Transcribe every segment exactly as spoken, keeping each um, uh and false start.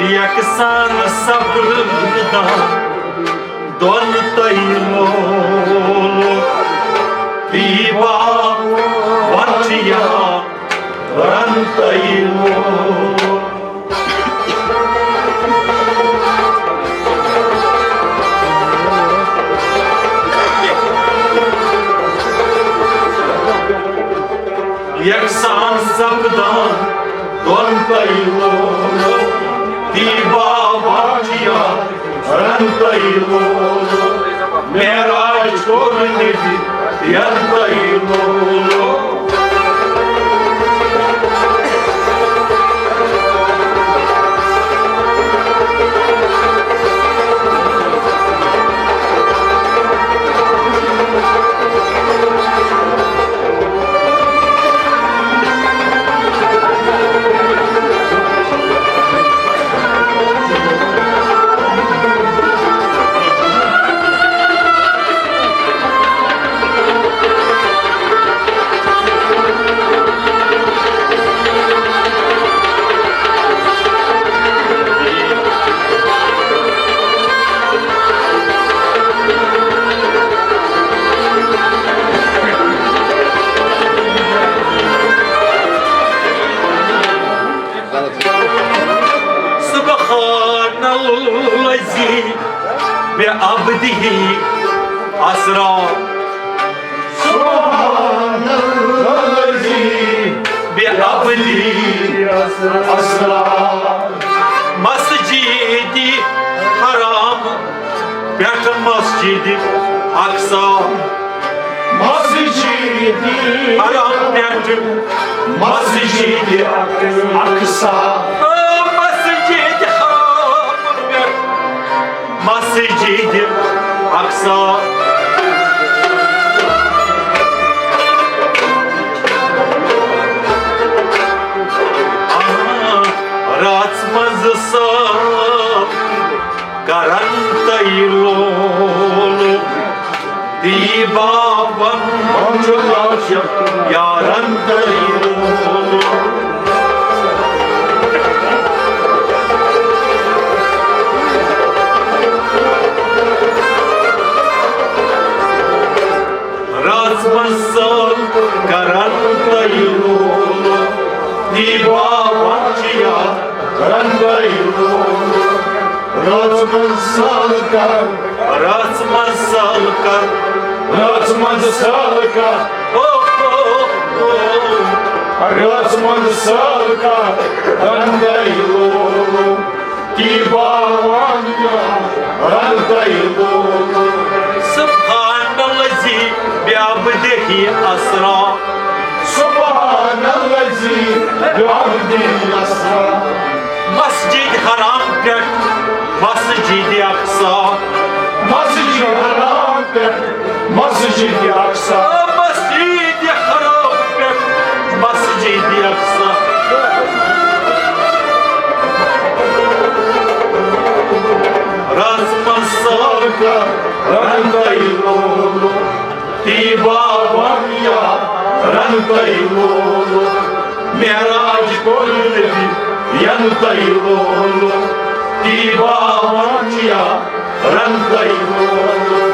یکسان سپدان دۄن تۄہہِ لولو، طیبہ ونچیا رن تۄہہِ لولو۔ یکسان سپدان دۄن تۄہہِ لولو، طیبہ ونچیا رن تۄہہِ لولو، معراج کوٚر نبی ین تۄہہِ لولو۔ سبحان الذي بعبده أسرى۔ سبحان الذي بعبده أسرى۔ مسجد حرام پٮ۪ٹھ مسجد اقصی۔ مسجد حرام پٮ۪ٹھ مسجد اقصی۔ مسجد حرام پٮ۪ٹھ مسجد اقصی۔ آ، رٲژ منٛز سٲل کرن تۄہہِ لولو، طیبہ ونچیا رن تۄہہِ لولو۔ رٲژ منٛز سٲل کرن تۄہہِ لولو، طیبہ ونچیا رن تۄہہِ لولو۔ رٲژ منٛز سٲل کر۔ رٲژ منٛز سٲل کر۔ رٲژ منٛز سٲل کر۔ او، او، او۔ رٲژ منٛز سٲل کر۔ رن تۄہہِ لولو۔ طیبہ ونچیا رن تۄہہِ لولو۔ سبحان الذي بعبده أسرى۔ سبحان الذي بعبده أسرى۔ مسجد حرام پٮ۪ٹھ مسجد اقصی۔ مسجد حرام پٮ۪ٹھ مسجد اقصی۔ مسجد حرام پٮ۪ٹھ مسجد اقصی۔ رٲژ منٛز سٲل کر رن تۄہہِ لولو۔ طیبہ ونچیا رن تۄہہِ لولو۔ معراج کوٚر نبی ین تۄہہِ لولو۔ طیبہ ونچیا رن تۄہہِ لولو۔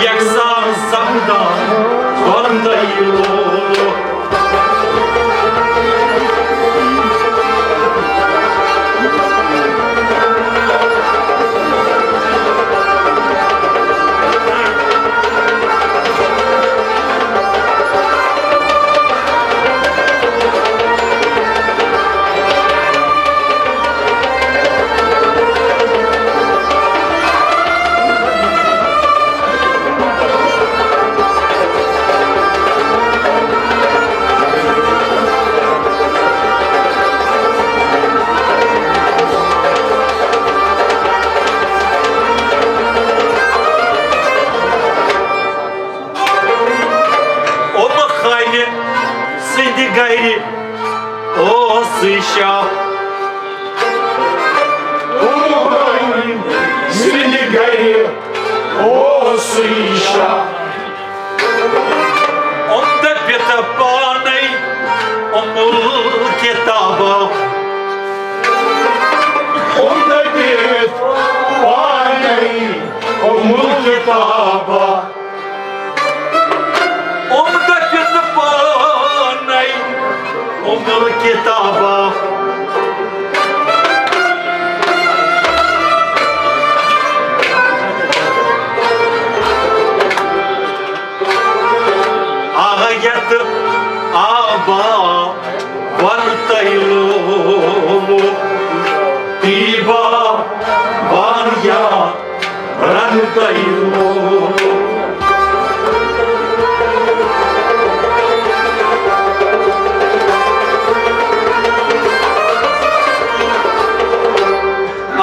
یکسان سپدان دۄن تۄہہِ لولو۔ اُمہٕ خانہِ سٕنٛدِ گرِ اوسُے شاہ۔ اُمہٕ خانہِ سٕنٛدِ گرِ اوسُے شاہ۔ اُمہٕ دٔپِتھ پانے اُمُل کِتابو۔ اُمہٕ کعبہ، عمدہ کِتھ پانے عمل کتابہ۔ آیت آبا ون تیلو، طیبہ وانیا رن تیلو۔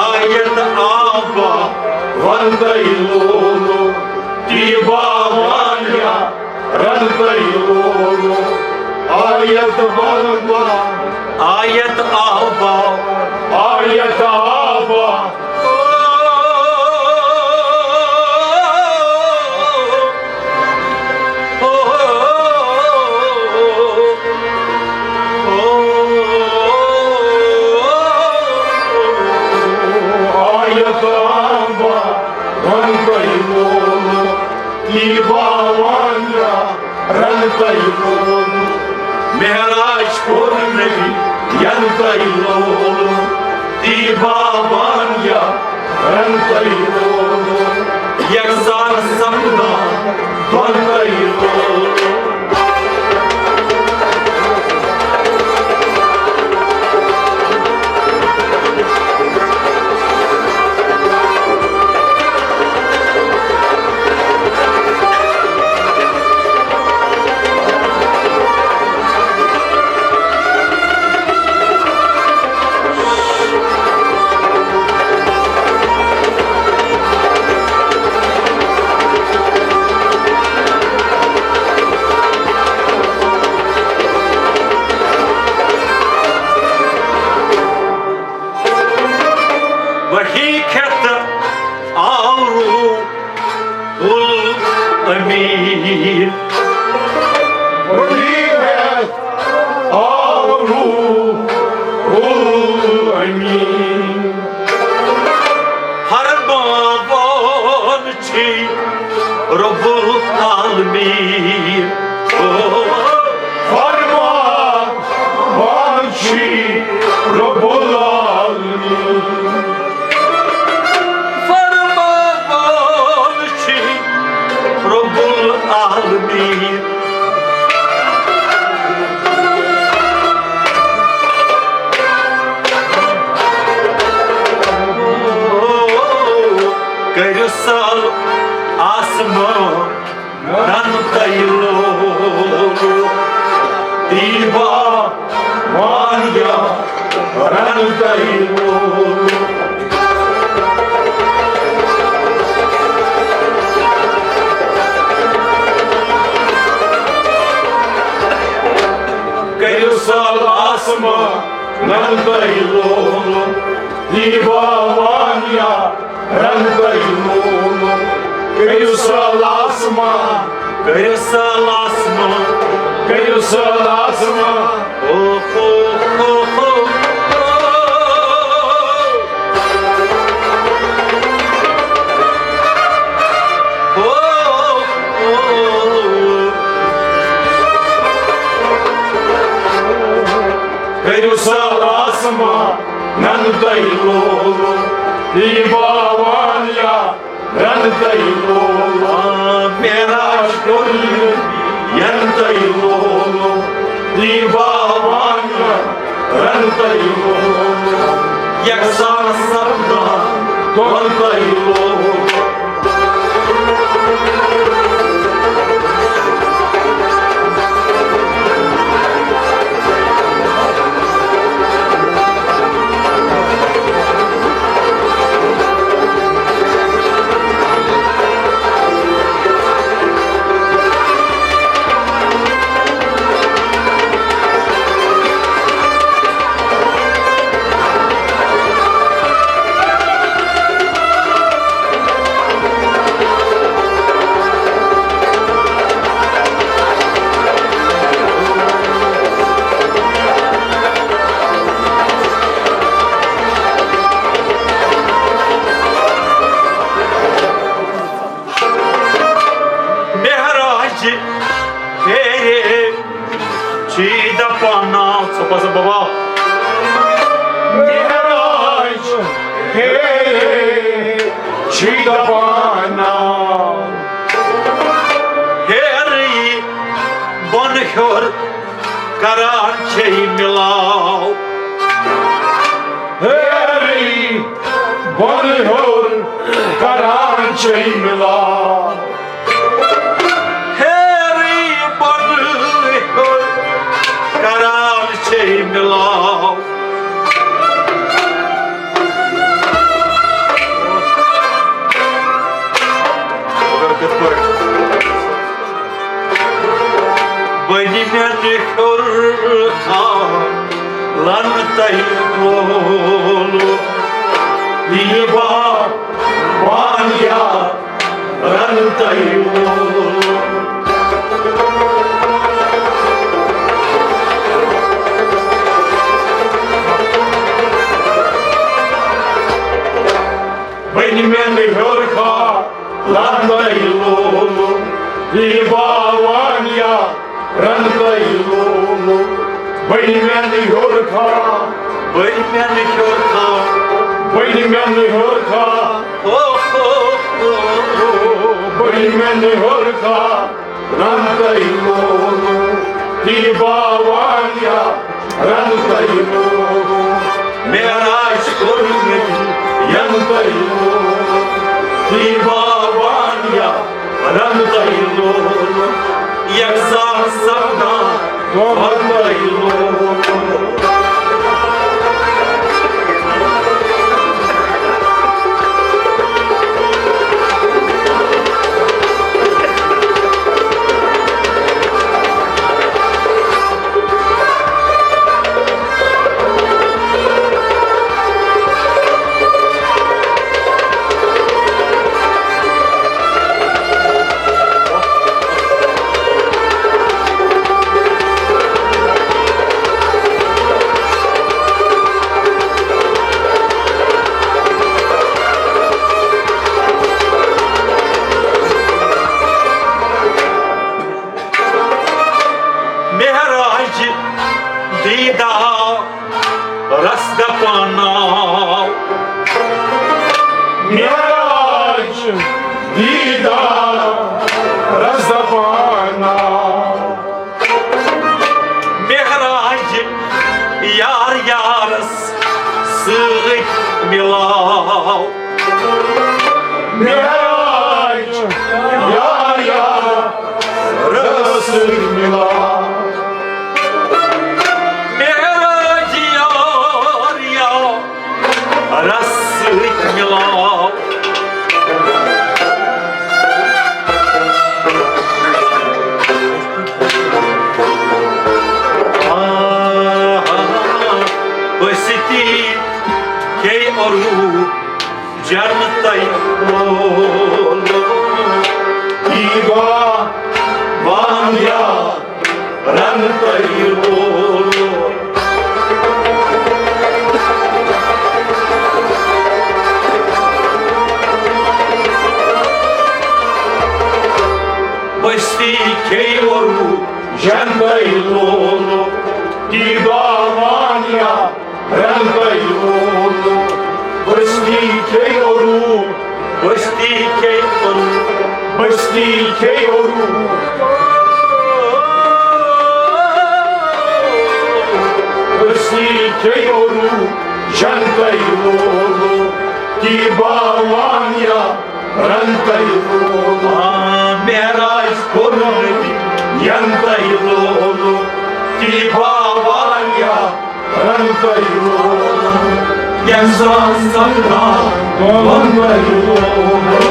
آیت آبا ون تیلو، طیبہ وانیا رن تیلو۔ آیت آبا، آیت آبا، آیت آبا۔ آیت آبا ون تیلو، طیبہ وانیا رن تیلو۔ معراج کوٚر نبی ین تیلو، طیبہ وانیا رن تیلو۔ یکسان سپدان دۄن تیلو۔ وحی کھٮ۪تھ آو روح الامین۔ وحی کھٮ۪تھ آو روح الامین۔ فرماوان چھی رب العالمین۔ او فرماوان چھی رب العالمین۔ فرماوان چھی رب العالمین۔ کٔرِو سا آسمان رن تیلو، طیبہ وانیا رن تیلو۔ کٔرِو سا آسمان رن تیلو، طیبہ وانیا رن تیلو۔ کٔرِو سا آسمان، کٔرِو سا آسمان، کٔرِو سا آسمان۔ او، او، او، او۔ او، او۔ کٔرِو سا آسمان نن تیلو، طیبہ وانیا رن تیلو۔ معراج کوٚر ین تیلو، طیبہ وانیا رن تیلو۔ یکسان سپدان دۄن تیلو۔ بابا۔ مہراج ہیرے چھی دپانا، ہیرے بۄن ہیوٚر کران چھے ملاو۔ ہیرے بۄن ہیوٚر کران چھے ملاو۔ ہیرے بۄن ہیوٚر کران چھے ملاو۔ مگر کِتھ پٲٹھۍ؟ بنہِ مےٚ نہٕ ہیوٚر کھالن تۄہہِ لولہٕ۔ یہِ با وانیا رن تۄہہِ لولہٕ۔ بنہِ مےٚ نہٕ ہیوٚر کھالن تۄہہِ لولہٕ۔ یہِ با وانیا رن تۄہہِ لولہٕ۔ بنہِ مےٚ نہٕ ہیوٚر کھالن۔ بنہِ مےٚ نہٕ ہیوٚر کھالن۔ بنہِ مےٚ نہٕ ہیوٚر کھالن۔ او، او، او، او۔ بنہِ مےٚ نہٕ ہیوٚر کھالن تۄہہِ لولہٕ۔ یہِ با وانیا رن تۄہہِ لولہٕ۔ معراج کوٚر مےٚ ین تۄہہِ لولہٕ۔ یہِ با وانیا رن تۄہہِ لولہٕ۔ یکساں سپدان وۄن تۄہہِ لولہٕ۔ معراج دیدار رس دپان آو۔ معراج دیدار رس دپان آو۔ معراج یار یارس سۭتۍ مِلاو۔ معراج یار یار رس سۭتۍ مِلاو۔ معراج یار یار رس سۭتۍ مِلاو۔ آ، پٔستی کے عروٗ جنتَے وول۔ یہِ گوٚو بانیا رنتَے وول۔ بستی کھے عروٗ جنتَے وول۔ یہِ گوٚو بانیا رنتَے وول۔ بستی کھے عروٗ۔ بستی کھے عروٗ۔ بستی کھے عروٗ۔ بستی کھے عروٗ۔ جنتَے وول۔ یہِ گوٚو بانیا رنتَے وول۔ آ، معراج کوٚر نبی ینتَے وول۔ یہِ گوٚو بانیا رنتَے وول۔ یَتھ سان سپدان ونتَے وول۔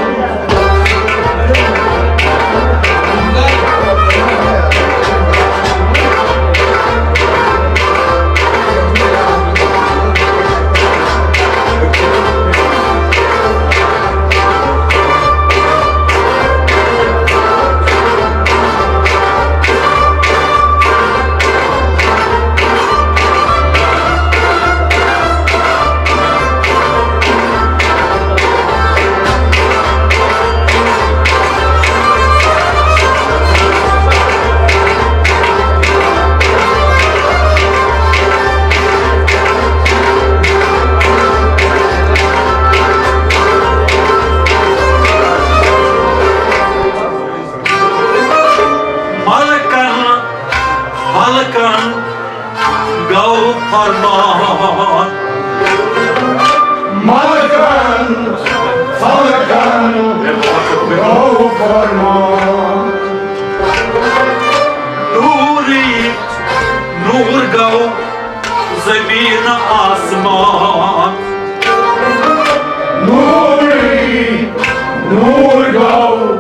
فرمان۔ ملکن فلکن گوٚو فرمان۔ نوٗرٕے نوٗر گوٚو زمین آسمان۔ نوٗرٕے نوٗر گوٚو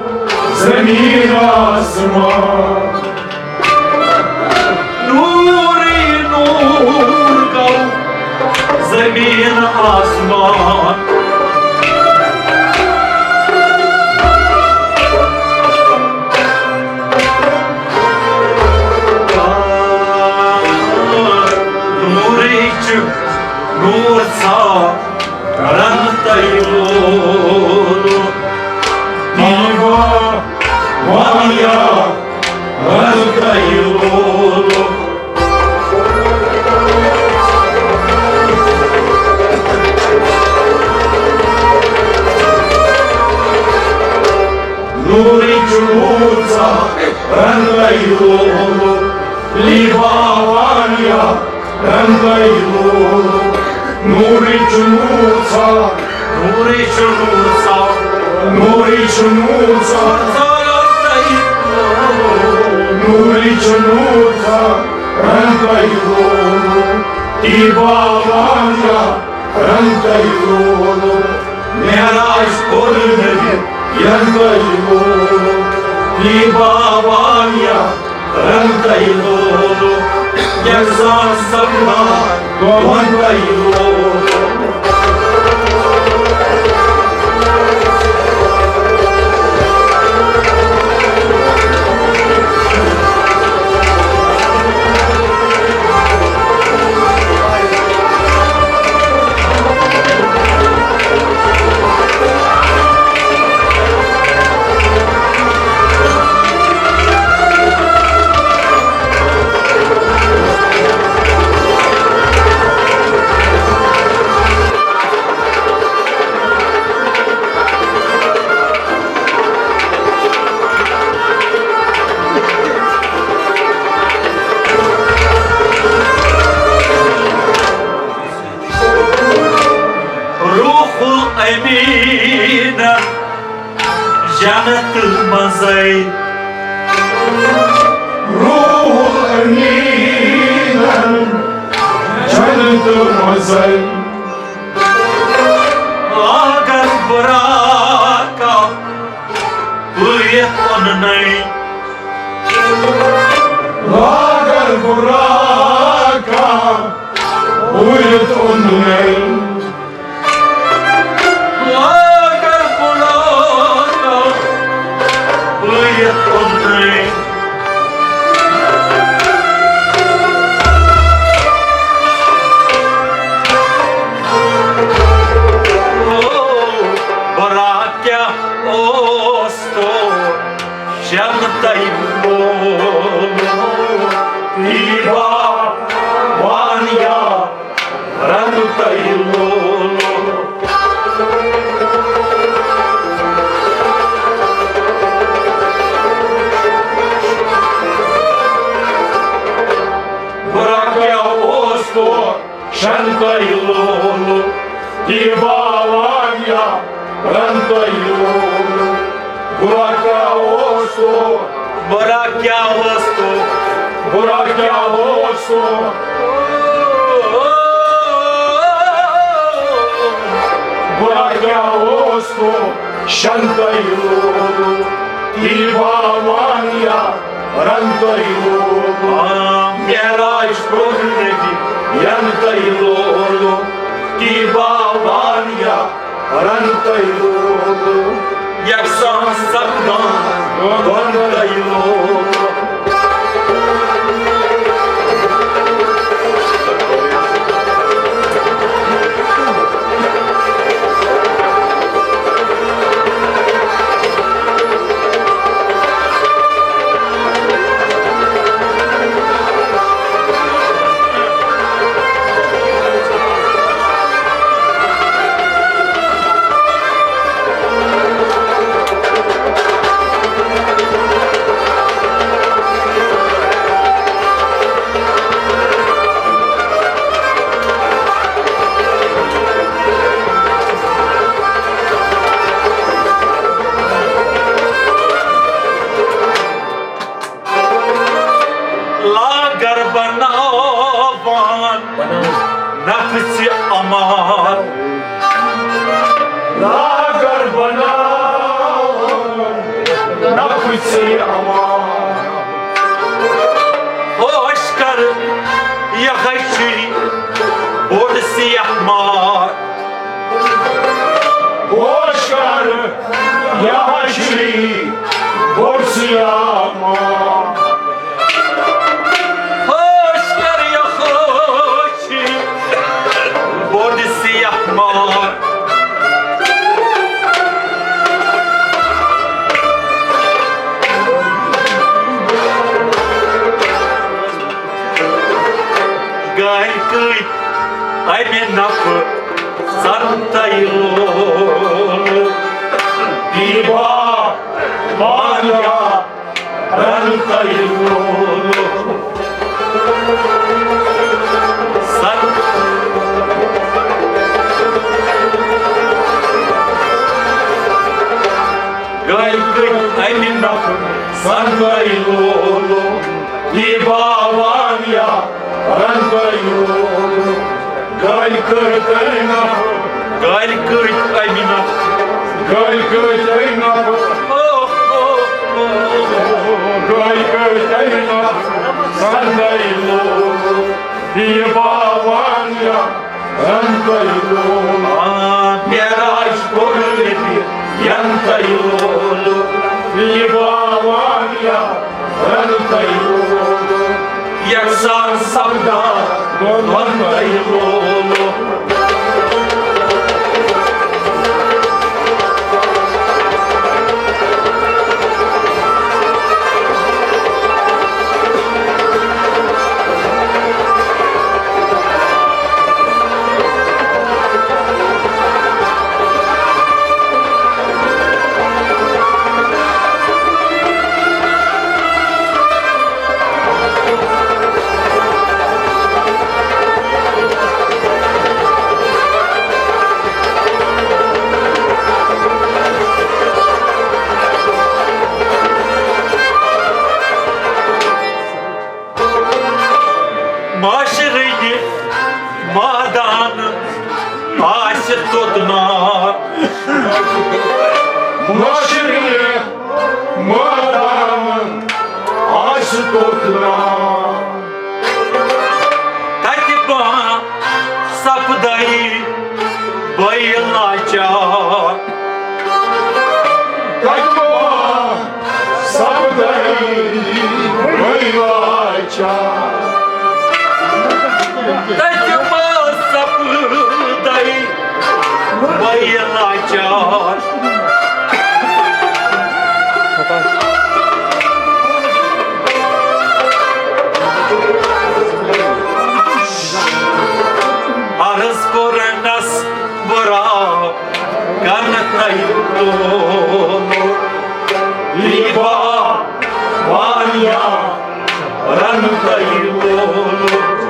زمین آسمان۔ نوٗرٕے نوٗر گوٚو زمین آسمان۔ نوٗرٕے چھُ نوٗر ژھا رنٛگ تۄہہِ لولُک۔ دیٖوا وانیا رنٛگ تۄہہِ لولُک۔ نوٗرٕے چھُ نوٗر ژھا رنٛگ تۄہہِ لولُک۔ لیٖبا وانیا رنٛگ تۄہہِ لولُک۔ نوٗرٕے چھُ نوٗر ژھا۔ نوٗرٕے چھُ نوٗر ژھا۔ نوٗرٕے چھُ نوٗر ژھا۔ نوٗرٕے چھُ نوٗر ژھا رنٛگ تۄہہِ لولُک۔ دیٖوا وانیا رنٛگ تۄہہِ لولُک۔ معراج کوٚر نبی ین تۄہہِ لولُک۔ دیٖوا وانیا رنٛگ تۄہہِ لولُک۔ یکساں سپدان دۄن تۄہہِ لولُک۔ روح الامین جنت منٛزے۔ روح الامین جنت منٛزے۔ لاگر براکا بٲیِتھ اوٚننَے۔ لاگر براکا بٲیِتھ اوٚننَے۔ لاگر براکا بٲیِتھ اوٚننَے۔ براکا اوس تو شن تۄہہِ لولُک۔ دیٖوا وانیا رنٛگ تۄہہِ لولُک۔ براکا اوس تو شن تۄہہِ لولُک۔ دیٖوا وانیا رنٛگ تۄہہِ لولُک۔ براکا اوس تو۔ براکا اوس تو۔ براکا اوس تو۔ براکا اوس تو شن تۄہہِ لولُک۔ دیٖوا وانیا رنٛگ تۄہہِ لولُک۔ معراج کوٚر نبی ین تۄہہِ لولُک۔ دیٖوا وانیا رنٛگ تۄہہِ لولُک۔ یکساں سپدان دۄن تۄہہِ لولُک۔ سیاہ مار۔ ہوش کر، یہِ ہَے چھُے بوٚڑ سیاہ مار۔ ہوش کر، یہِ ہَے چھُے بوٚڑ سیاہ مار۔ ہوش کر، یہِ ہَے چھُے بوٚڑ سیاہ مار۔ گرِ کٔتۍ امہِ نفہٕ سنتَے لولہٕ۔ دیٖوا وانیا رنتَے لولہٕ۔ سن-، گرِ کٔتۍ امہِ نفہٕ سنتَے لولہٕ۔ دیٖوا وانیا رنتَے لولہٕ۔ گرِ کٔتۍ امہِ نفہٕ۔ گرِ کٔتۍ امہِ نفہٕ۔ گرِ کٔتۍ امہِ نفہٕ۔ او، او، او۔ گرِ کٔتۍ امہِ نفہٕ سنتَے لولہٕ۔ دیٖوا وانیا رنتَے لولہٕ۔ آ، معراج کوٚر نبی ینتَے لولہٕ۔ دیٖوا وانیا رنتَے لولہٕ۔ یکساں سپدان دۄنوَے لولہٕ۔ معاشرٕنہِ مٲدان آسہِ توٚت نار۔ معاشرٕنہِ مٲدان آسہِ توٚت نار۔ تَتہِ ما سپدے بٔے لاچار۔ تَتہِ ما سپدے بٔے لاچار۔ تَتہِ ما سپدے بٔے لاچار۔ عرض کوٚرنس برا کرنہٕ تۄہہِ لولہٕ۔ لیبا وانیا رنہٕ تۄہہِ لولہٕ۔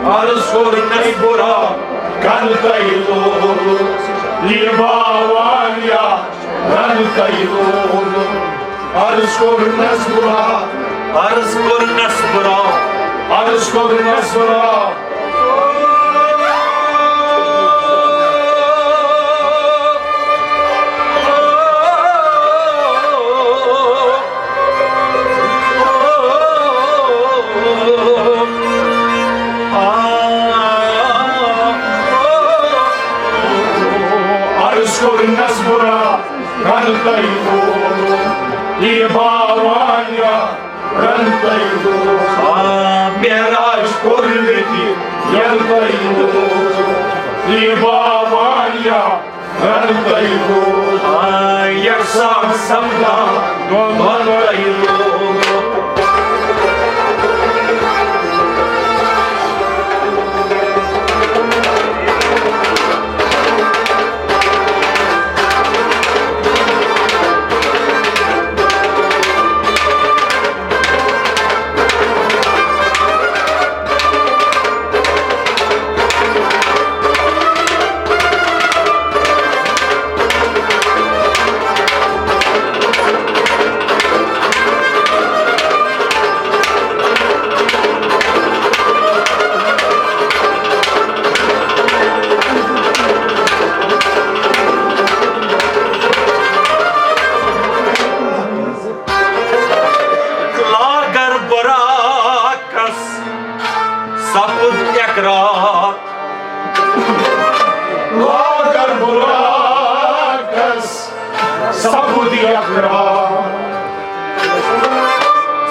عرض کوٚرنس برا کرنہٕ تۄہہِ لولہٕ۔ لیبا وانیا رنہٕ تۄہہِ لولہٕ۔ عرض کوٚرنس برا۔ عرض کوٚرنس برا۔ عرض کوٚرنس برا۔ عرض کوٚرنس برا۔ کرنہٕ تۄہہِ لولہٕ۔ لیبا وانیا رنہٕ تۄہہِ لولہٕ۔ آ، معراج کوٚر نبی ینہٕ تۄہہِ لولہٕ۔ لیبا وانیا رنہٕ تۄہہِ لولہٕ۔ آ، یکساں سپدان دۄنوَے لولہٕ۔ سپُد اقرار۔ لاگر براقس سپُد اقرار۔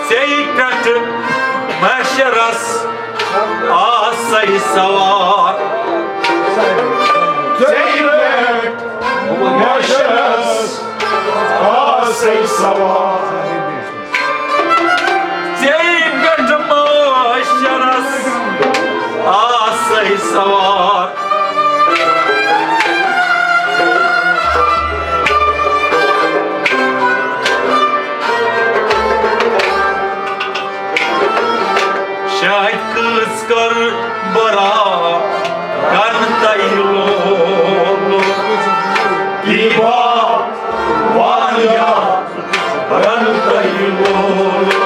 ژے پٮ۪ٹھ محشرس آسے سوار۔ ژے پٮ۪ٹھ محشرس آسے سوار۔ ژے پٮ۪ٹھ محشرس آسے سوار۔ شاید کٔژ کٔر براقن تۄہہِ لولہٕ۔ دیٖبا وانیا رنہٕ تۄہہِ لولہٕ۔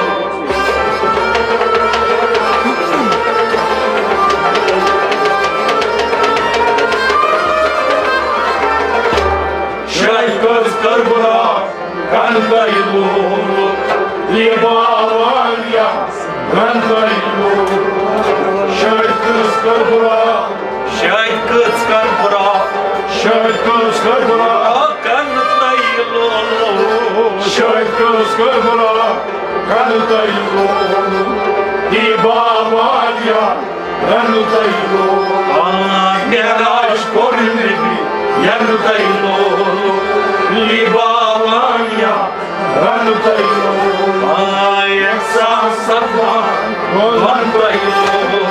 شاید کٔژ کٔر براقن تۄہہِ لولہٕ۔ دیٖبا وانیا رنہٕ تۄہہِ لولہٕ۔ شاید کٔژ کٔر براق۔ شاید کٔژ کٔر براق۔ شاید کٔژ کٔر براق۔ آ، رنہٕ تۄہہِ لولہٕ۔ شاید کٔژ کٔر براقن تۄہہِ لولہٕ۔ دیٖبا وانیا رنہٕ تۄہہِ لولہٕ۔ آ، معراج کوٚر نبی ینہٕ تۄہہِ لولہٕ۔ دیٖبا وانیا رنہٕ تۄہہِ لولہٕ۔ آ، یکساں سپدان وَن تۄہہِ لولہٕ۔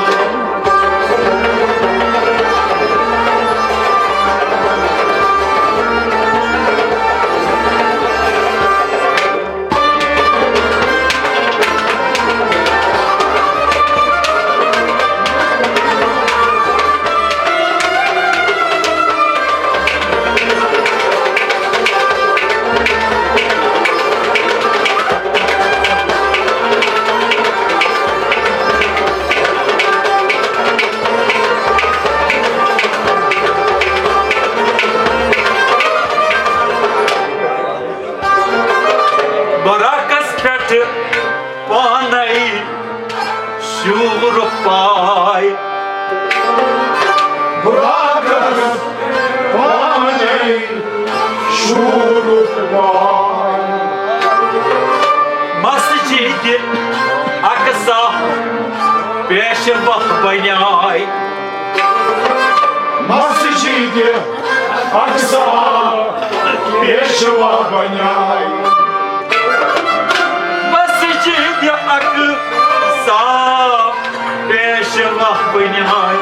براقس پٮ۪ٹھ پانے شور پاے۔ براقس پانے شور پاے۔ مسجد اقصی پیشوا بنیاے۔ مسجد اقصی پیشوا بنیاے۔ مسجد اقصی پیشوا بنیاے۔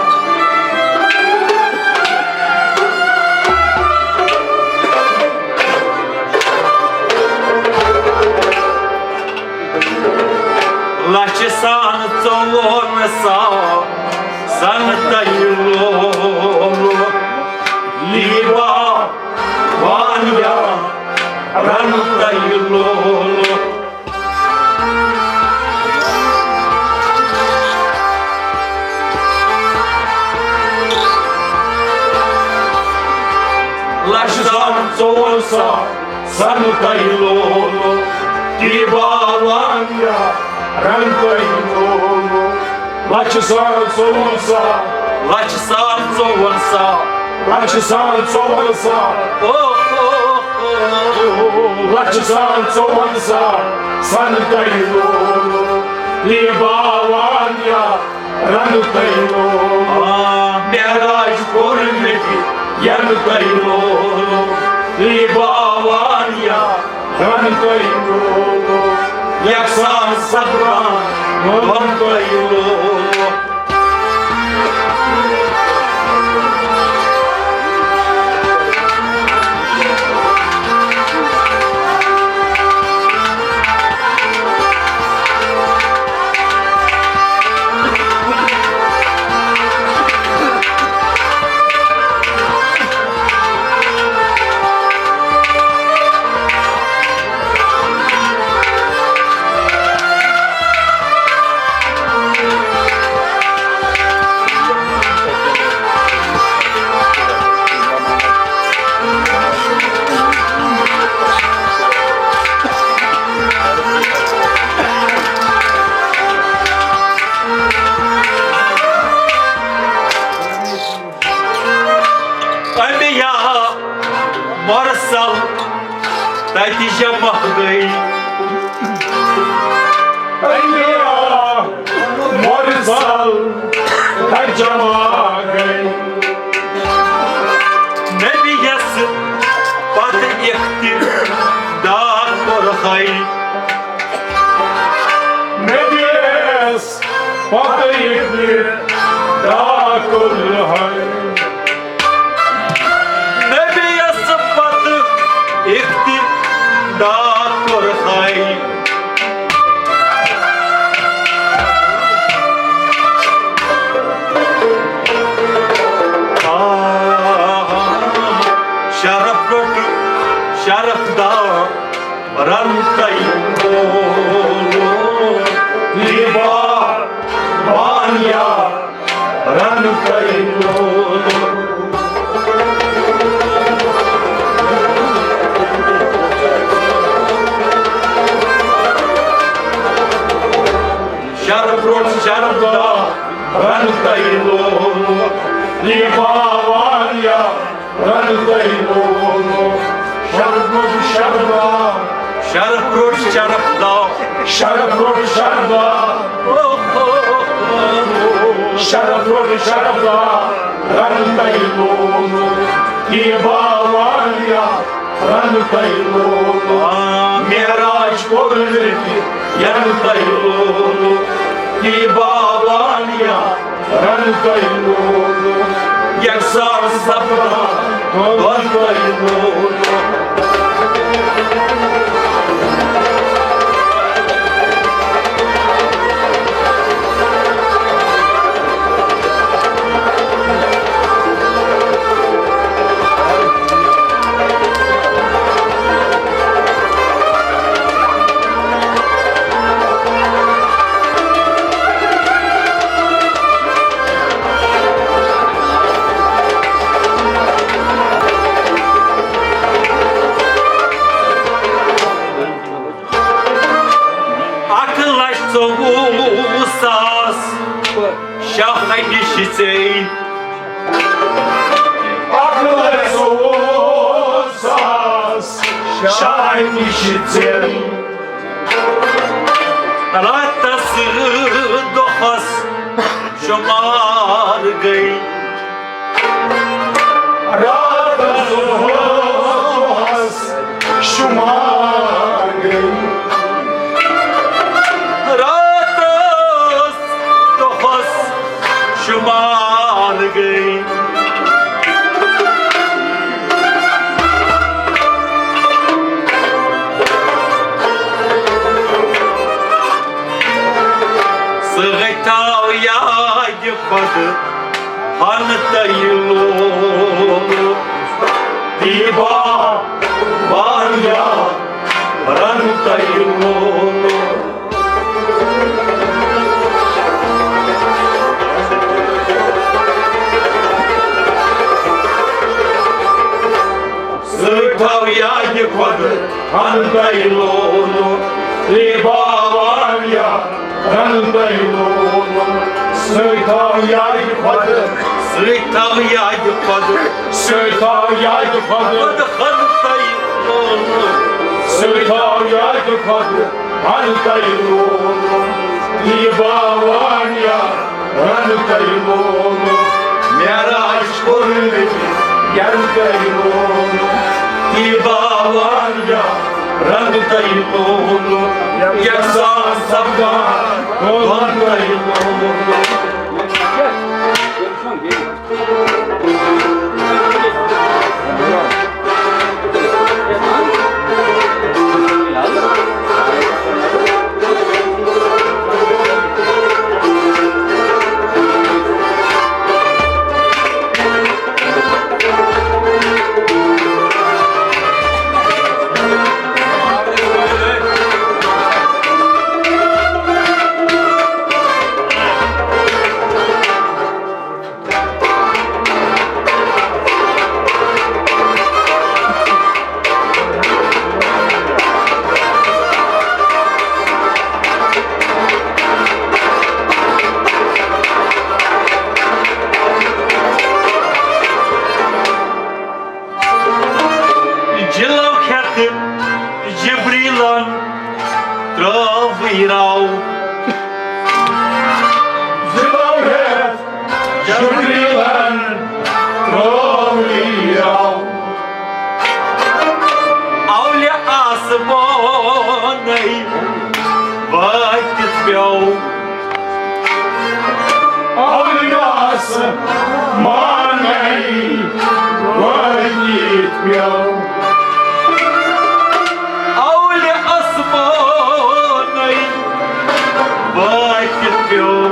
لچھ سان ژوٚوُہن ساسن تۄہہِ لولہٕ۔ دیٖبا وانیا رنہٕ تۄہہِ لولہٕ۔ لچھ سان ژوٚوُہن ساسن تۄہہِ لولہٕ۔ دیٖبا وانیا رنہٕ تۄہہِ لولہٕ۔ لچھ سان ژوٚوُہن ساسن۔ لچھ سان ژوٚوُہن ساسن۔ لچھ سان ژوٚوُہن ساسن۔ او، او، او، او۔ لچھ سان ژوٚوُہن ساسن تۄہہِ لولہٕ۔ دیٖبا وانیا رنہٕ تۄہہِ لولہٕ۔ آ، معراج کوٚر نبی ینہٕ تۄہہِ لولہٕ۔ دیٖبا وانیا رنہٕ تۄہہِ لولہٕ۔ یکساں سپدان وَن تۄہہِ لولہٕ۔ انبیاء مرسل تہٕ جمع گٔے۔ نبیَس پتہٕ اقتدا کوٚر ہے۔ نبیَس پتہٕ اقتدا کوٚر ہے۔ نبیَس پتہٕ اقتدا کوٚر ہے۔ آ، شرف روٚٹ، شرف دار۔ رن تئی لولو، لیبا وانیا، رن تئی لولو۔ شرف روٚٹ شرف دا، رن تئی لولو، لیبا وانیا۔ رن تئی لولو، شرف روٚٹ شرف دا۔ شرف روٚٹ شرف دا۔ شرف روٚٹ شرف دا۔ شرف روٚٹ شرف دا۔ رن تئی لولو، لیبا وانیا۔ رن تئی لولو۔ آ، معراج کوٚر نبی، ین تئی لولو۔ لیبا وانیا۔ رن تئی لولو، یکسان سپدان دۄن تئی لولو۔ اکھ لچھ ژوٚوُہ ساس شاہ نِش ژےٚ۔ اکھ لچھ ژوٚوُہ ساس شاہ نِش ژےٚ۔ راتس دۄہس شمار گٔے۔ راتس دۄہس شمار گٔے۔ راتس دۄہس شمار گٔے۔ سۭتۍ تھاو یاد خۄد ہن تہِ لولو، دیٖبا واریاہ رن تہِ لولو۔ سۭتۍ تھاو یاد خۄد ہن تہِ لولو، دیٖبا واریاہ رن تہِ لولو۔ سۭتۍ تھاو یاد خۄد۔ سۭتۍ تھاو یاد خۄد۔ سۭتۍ تھاو یاد خۄد۔ خۄد ہن تہِ لولو۔ سۭتۍ تھاو یاد خۄد ہن تہِ لولو۔ دیٖبا واریاہ رن تہِ لولو۔ معراج کوٚر نبی ین تہِ لولو۔ دیٖبا واریاہ رن تہِ لولو، یکسان سپدان دۄن تہِ لولو۔ جِلو کھٮ۪تھ جبریٖلن ترٛٲوٕے راو۔ پانے وٲتِتھ پیوٚو۔ اولیاس مانے وٲتِتھ پیوٚو۔ اولیاس مانے وٲتِتھ پیوٚو۔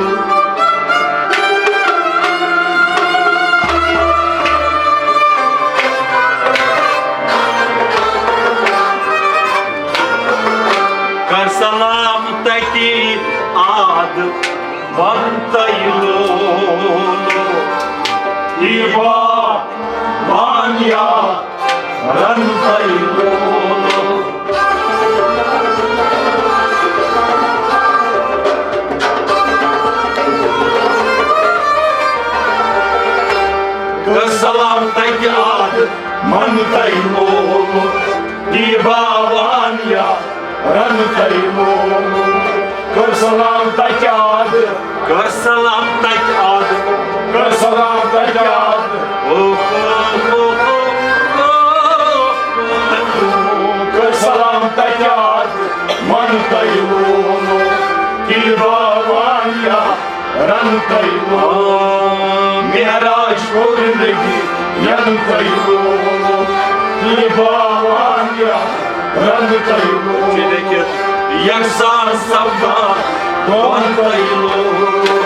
کر سلام تتی آد بنتئی لولو۔ ایبا وانیا رنتئی لولو۔ کر سلام تتی آد بنتئی لولو۔ ایبا وانیا رنتئی لولو۔ کر سلام تتی آد۔ کر سلام تتی آد۔ کر سلام تتی آد۔ او، او، او، او، او۔ کر سلام تتی آد۔ منتئی لولو۔ ایبا وانیا رنتئی لولو۔ معراج کوٚر نبی ینتئی لولو۔ ایبا وانیا رنتئی لولو۔ یکسان سپدان دونتئی لولو۔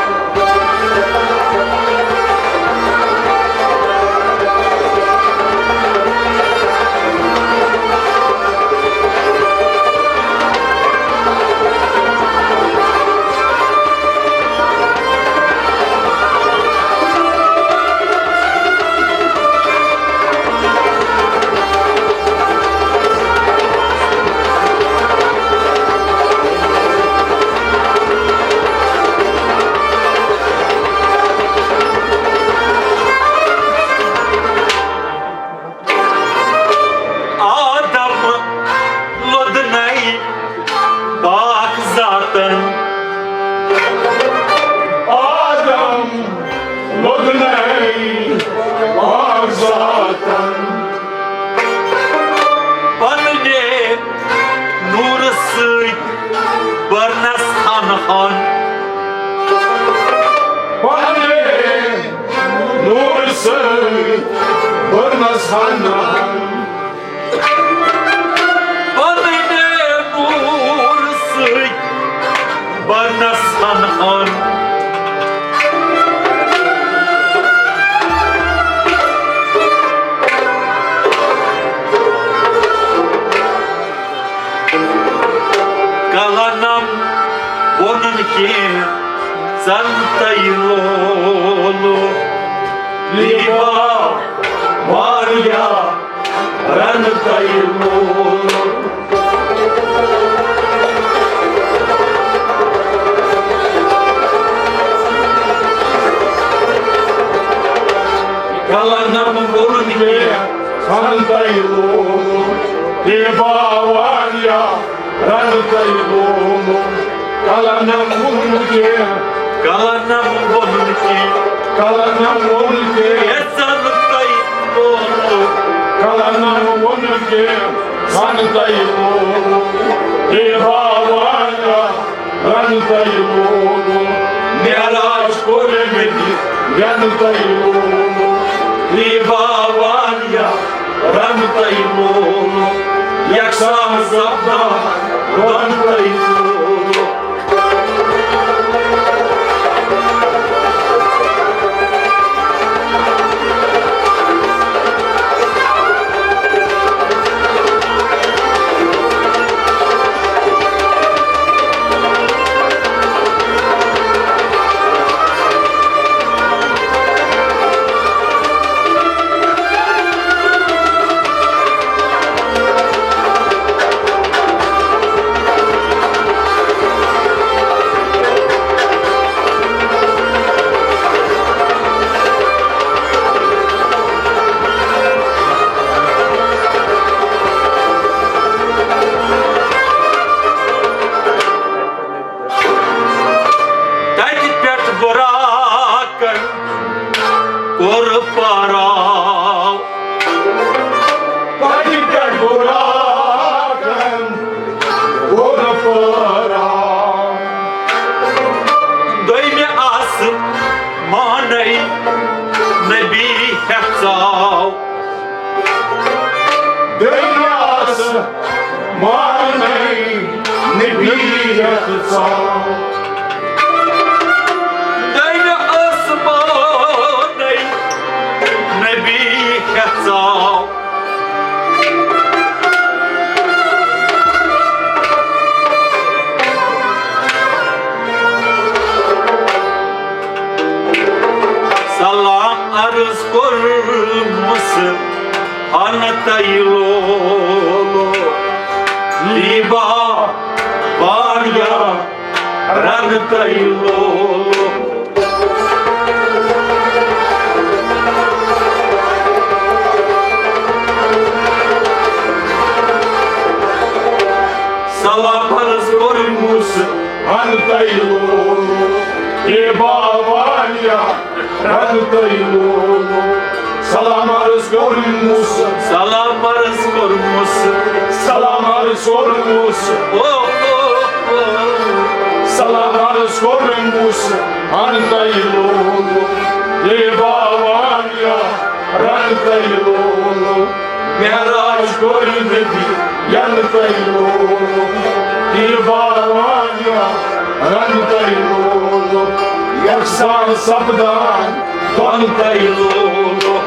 آدم لوٚدنَے پاک ذاتن۔ آدم لوٚدنَے پاک ذاتن۔ پننہِ نوٗرٕ سۭتۍ برنس ہن ہن۔ پننہِ نوٗرٕ سۭتۍ برنس ہن ہن۔ پننہِ نوٗرٕ سۭتۍ برنس ہن ہن۔ کلنم وونُن کینٛہہ زن تۄہہِ لولو۔ لیبا واریاہ رن تۄہہِ لولو۔ کلنم وونُن کینٛہہ زن تۄہہِ لولو۔ لیبا واریاہ رن تۄہہِ لولو۔ کلنم وونُن کینٛہہ۔ کلنم وونُن کینٛہہ۔ کلنم وونُن کینٛہہ۔ یژھن تۄہہِ لولو۔ کلنم وونُن کینٛہہ۔ زن تۄہہِ لولو۔ لیبا واریاہ رن تۄہہِ لولو۔ معراج کوٚر مےٚ یہِ رن تۄہہِ لولو۔ لیبا واریاہ رن تۄہہِ لولو۔ یکسان سپدان رن تۄہہِ لولو۔ مانَے نبی یَتھ ژاو۔ دَنہِ آسمانَے نبی ہٮ۪ژاو۔ سلام عرض کوٚرمُس ہن تۄہہِ لولو، لیبا واریاہ رنگ تۄہہِ لولو۔ سلام عرض کوٚرمُس ہن تۄہہِ لولو، لیبا واریاہ رنگ تۄہہِ لولو۔ سلام عرض کوٚرمُس۔ سلام عرض کوٚرمُس۔ سلام عرض کوٚرمُس۔ او، او، او۔ سلام عرض کوٚرمُس ہن تۄہہِ لولو، لیبا واریاہ رنگ تۄہہِ لولو۔ معراج کوٚر نبی ین تۄہہِ لولو، لیبا واریاہ رنگ تۄہہِ لولو۔ یکساں سپدان دۄن تۄہہِ لولو۔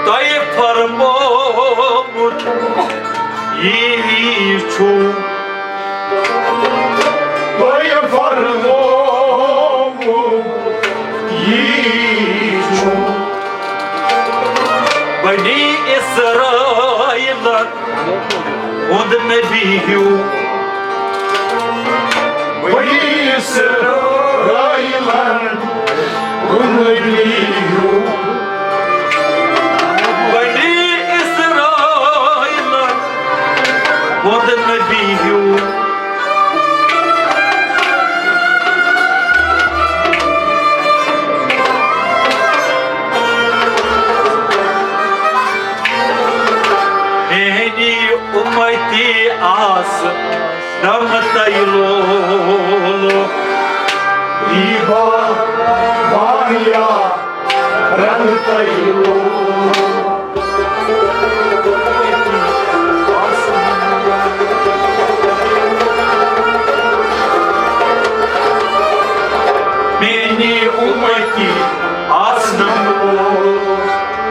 تۄہہِ فرمومُت یی چھُ۔ تۄہہِ فرمومُت یی چھُ۔ بنی اسرائیلن ہُنٛد نبی ہیوٗ۔ بنی اسرائیلن ہُنٛد نبی ہیوٗ۔ بنی اسرائیلن ہُنٛد نبی ہیوٗ۔ میٛانہِ اُمتی آسہٕ نمتَے لولو۔ دیٖبا واریاہ رنٛگتَے لولو۔ میٛانہِ اُمتی آسہٕ نمتَے لولو۔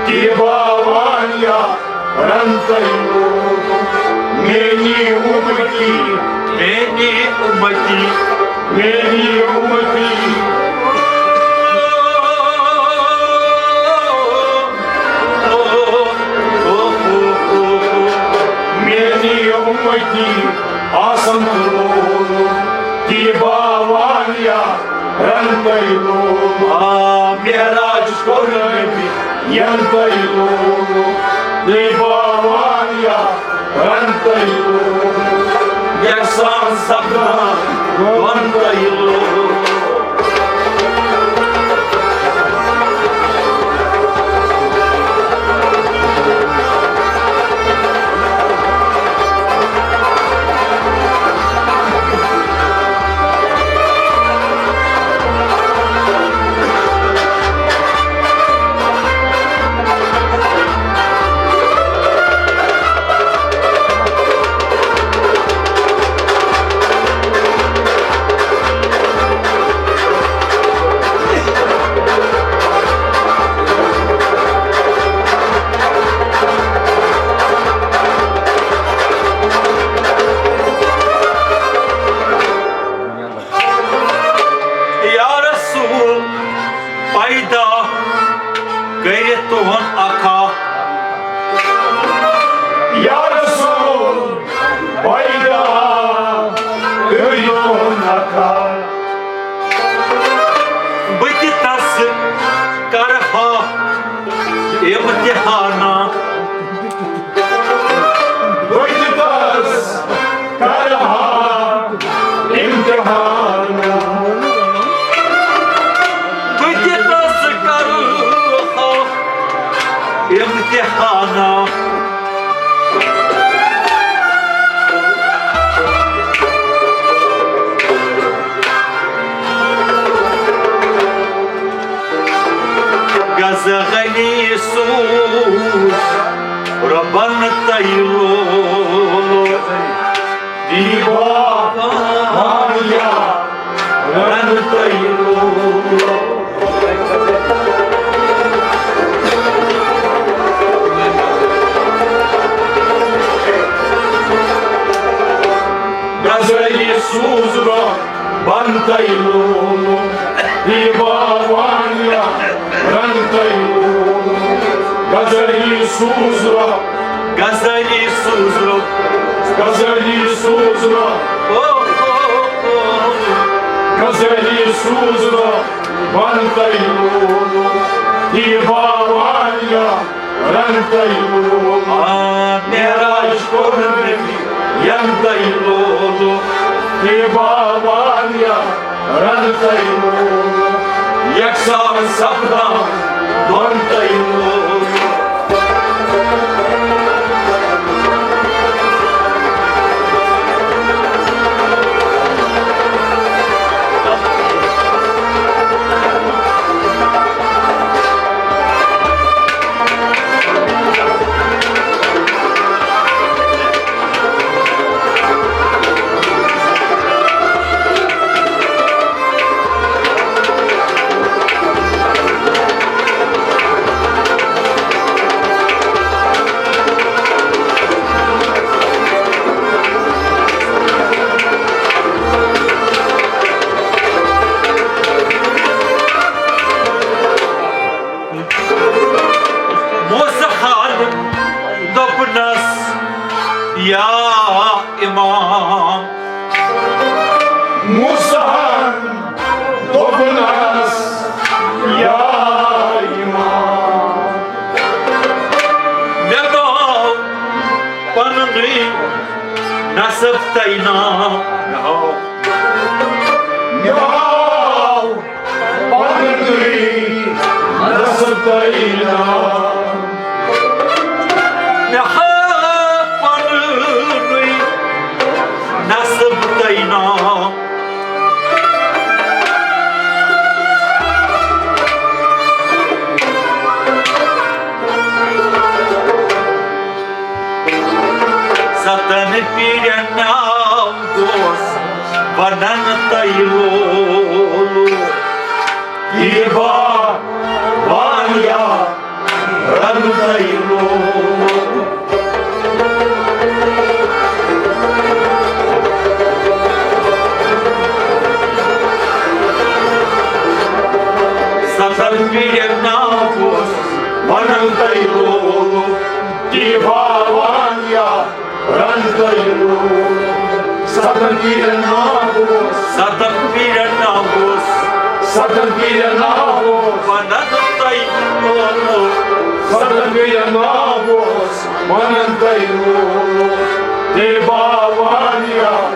دیٖبا واریاہ رنٛگتَے لولو۔ میٛانہِ اُمتی، میٛانہِ اُمتی، میٛانہِ اُمتی۔ میٛانہِ اُمتی آسن لولو، دیٖبا واریاہ رنٛگتَے لولو۔ آ، معراج کوٚر نبی ین تۄہہِ لولو، دیٖبا واریاہ رنٛگتَے لولو۔ یکساں سپدان دۄن تۄہہِ لولو۔ بہٕ تہِ تس کرٕ ہا امتحانا۔ بہٕ تہِ تس کرٕ ہا امتحانا۔ بہٕ تہِ تس کرٕ ہا امتحانا۔ غزلی سوز ربن تیلو دیوا وانیا رن تیلو۔ غزلی سوز ربن تیلو دیوا وانیا رن تیلو۔ غزلی سوز رب غزلی سوز رب غزلی سوز رب او، او، او۔ غزلی سوز رب بن تیلو دیوا وانیا رن تیلو۔ آ، معراج کوٚر نبی ین تیلو دیوا وانیا رن تیلو۔ یکسان سپدان دۄن تیلو۔ موسیٰ ہن دوٚپنس، یا امام۔ موسیٰ ہن دوٚپنس، یا امام۔ مےٚ گوٚو پننُے نسب تعینا۔ مےٚ ہاو۔ مےٚ ہاو۔ پننُے نسب تعینا۔ مےٚ ہاو پننُے نسب تعینا۔ ستن پیرن ناو گوس ونن تیلو۔ دیوا وانیا رن تیلو۔ ستن پیرن ناو گوس ونن تیلو۔ دیوا وانیا رن تیلو۔ ستن پیرن ناو گوس۔ ستن پیرن ناو گوس۔ ستن پیرن ناو گوس۔ ونن تیلو۔ ستن پیرن ناو گوس۔ ونن تیلو۔ دیوا وانیا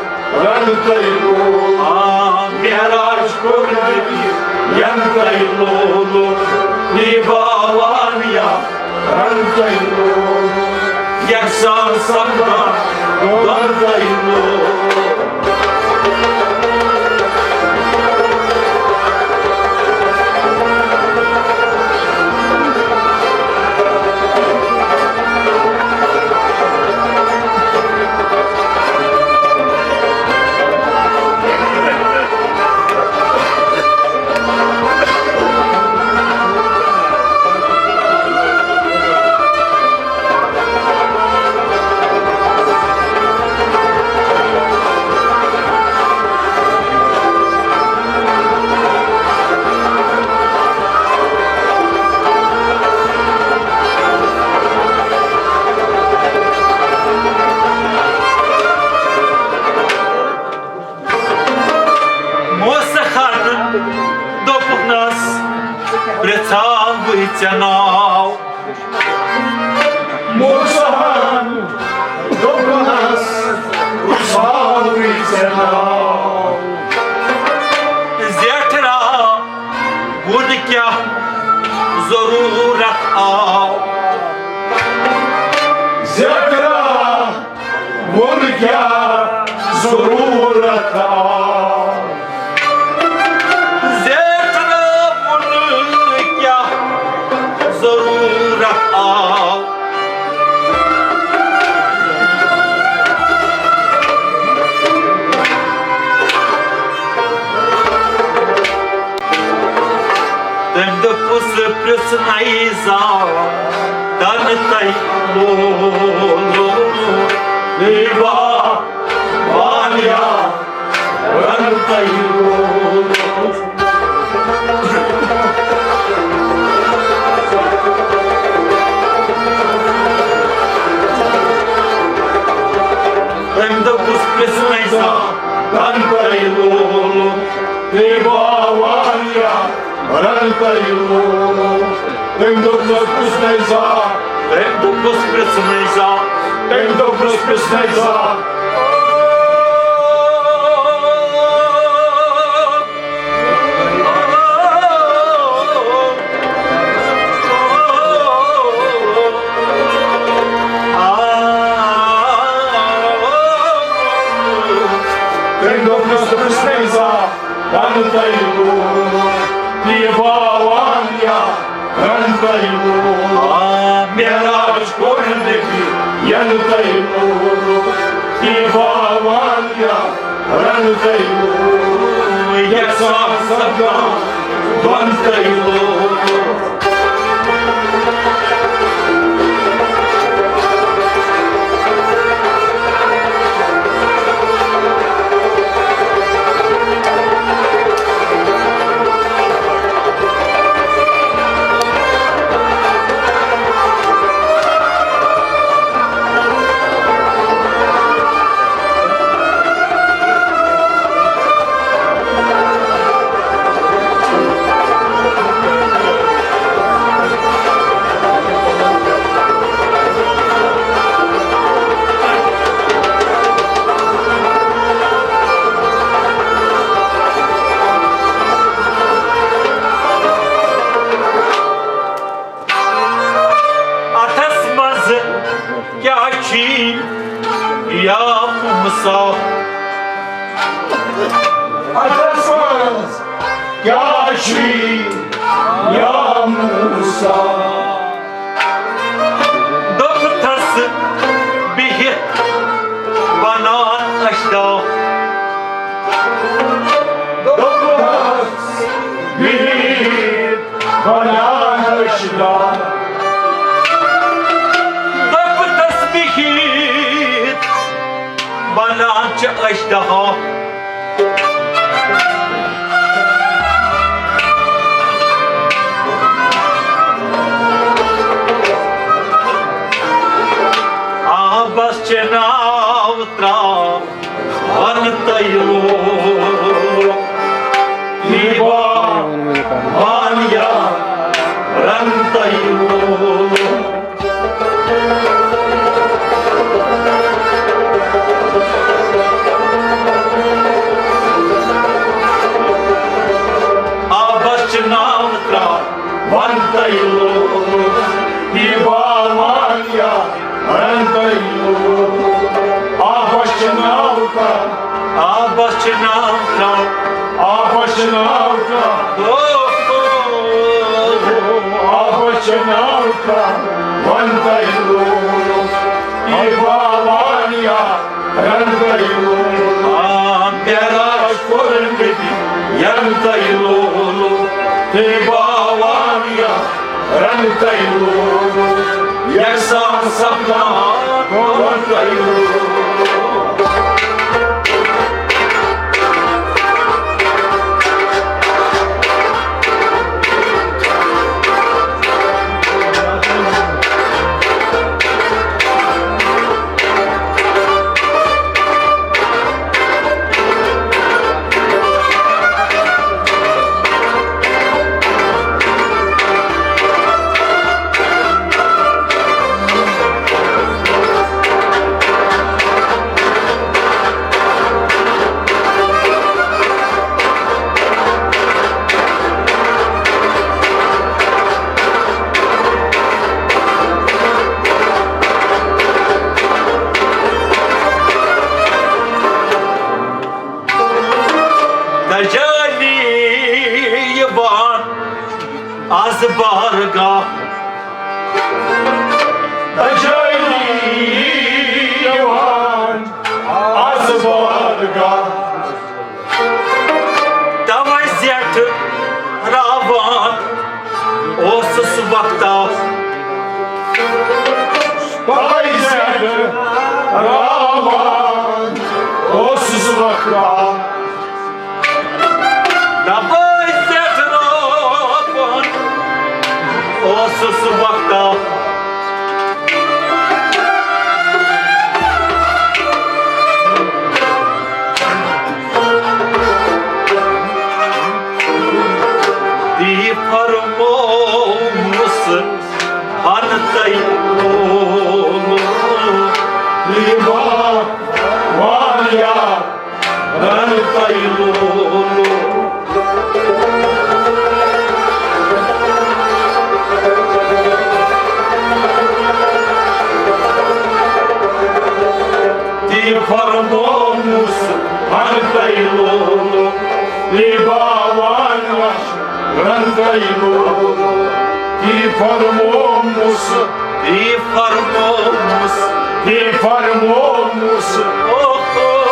رن تیلو۔ آ، معراج کوٚر نبی ین تیلو۔ دیوا وانیا رن تیلو۔ یکسان سپدان دۄن تیلو۔ موسیٰ ہن دوٚپنس، پرٛژھاوٕے ژےٚ ناو۔ موسیٰ ہن دوٚپنس، پرٛژھاوٕے ژےٚ ناو۔ زیٹھرا ووٚن کیٛاہ ضروٗرت آو۔ زیٹھرا ووٚن کیٛاہ ضروٗرت آو۔ زیٹھرا ووٚن کیٛاہ ضروٗرت آو۔ تٔمۍ دوٚپُس، پرٛژھ نَے زانٛہہ دَنہٕ تَے لولو۔ اے واہ، واریاہ رَنہٕ تَے لولو۔ تٔمۍ دوٚپُس، پرٛژھ نَے زانٛہہ دَنہٕ تَے لولو۔ اے واہ، واریاہ رَنہٕ تَے لولو۔ تٔمۍ دوٚپنَس، پرٛژھ نَے زانٛہہ۔ تٔمۍ دوٚپنَس، پرٛژھ نَے زانٛہہ۔ تٔمۍ دوٚپنَس، پرٛژھ نَے زانٛہہ۔ تٔمۍ دوٚپنَس، پرٛژھ نَے زانٛہہ۔ رَنہٕ تَے لولو، یہِ باوان یا رَنہٕ تَے لولو۔ آ، معراج کوٚر نبی، یَنہٕ تَے لولو، یہِ باوان یا رَنہٕ تَے لولو۔ یَکساں سَپدان دۄن تَے لولو۔ اَتھس منٛز کیٛاہ چھی یا موسیٰ؟ اَتھس منٛز کیٛاہ چھی یا موسیٰ؟ دوٚپتھس، بِہِتھ وَنان اَسہِ دَہ۔ دوٚپتھس، بِہِتھ وَنان اَسہِ دَہ۔ دوٚپتھس، بِہِتھ وَنان چھِ أسۍ دَہ۔ آبس چھِ ناو ترٛاو وَن تَے لولو، یہِ باوان یا رَن تَے لولو۔ آبس چھِ ناو ترٛاو وَن تَے لولو، یہِ باوان یا رَن تَے لولو۔ آبس چھِ ناو ترٛاو، آبس چھِ ناو ترٛاو، آبس چھِ ناو ترٛاو۔ او، او، او، آبس چھِ ناو ترٛاو وَن تَے لولو، یہِ باوان یا رَن تَے لولو۔ آ، معراج کوٚر نبی یَن تَے لولو، یہِ باوان یا رَن تَے لولو، یَکساں سَپدان دۄن تَے لولو۔ تجلی یِوان از بارگاہ۔ تجلی یِوان از بارگاہ۔ توے زیٹھ راوان اوسُس وقتا۔ توے زیٹھ راوان اوسُس وقتا۔ دپٲرۍ پٮ۪ٹھ روپُن اوسُس وقتا۔ دی فرمومُس ہن تۄہہِ لولو۔ دی واریاہ ہن تۄہہِ لولو۔ دی فرمومُس ہن تۄہہِ لولو۔ دی باوان رنتَے لولو، تی فرمومُس، تی فرمومُس، تی فرمومُس، اوہو،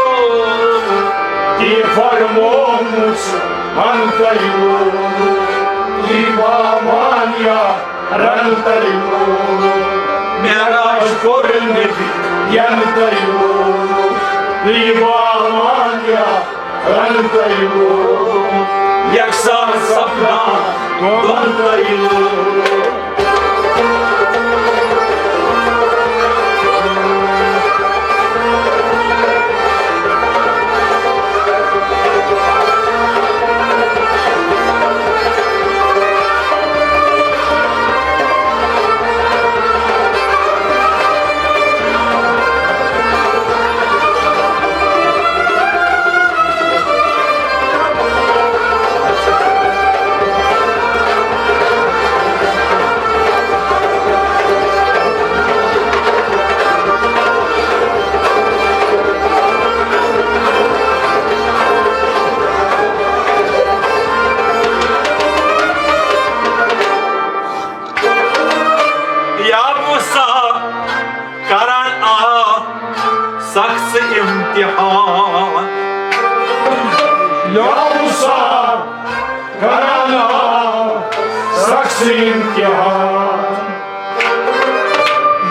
تی فرمومُس، ہنتَے لولو، تی باوانیا رنتَے لولو، معراج کوٚر نبی ینتَے لولو، تی باوانیا رنتَے لولو، یکساں سپدان دۄنتَے لولو۔ یا موسیٰ کران آ سخت امتحان۔ یا موسیٰ کران آ سخت امتحان۔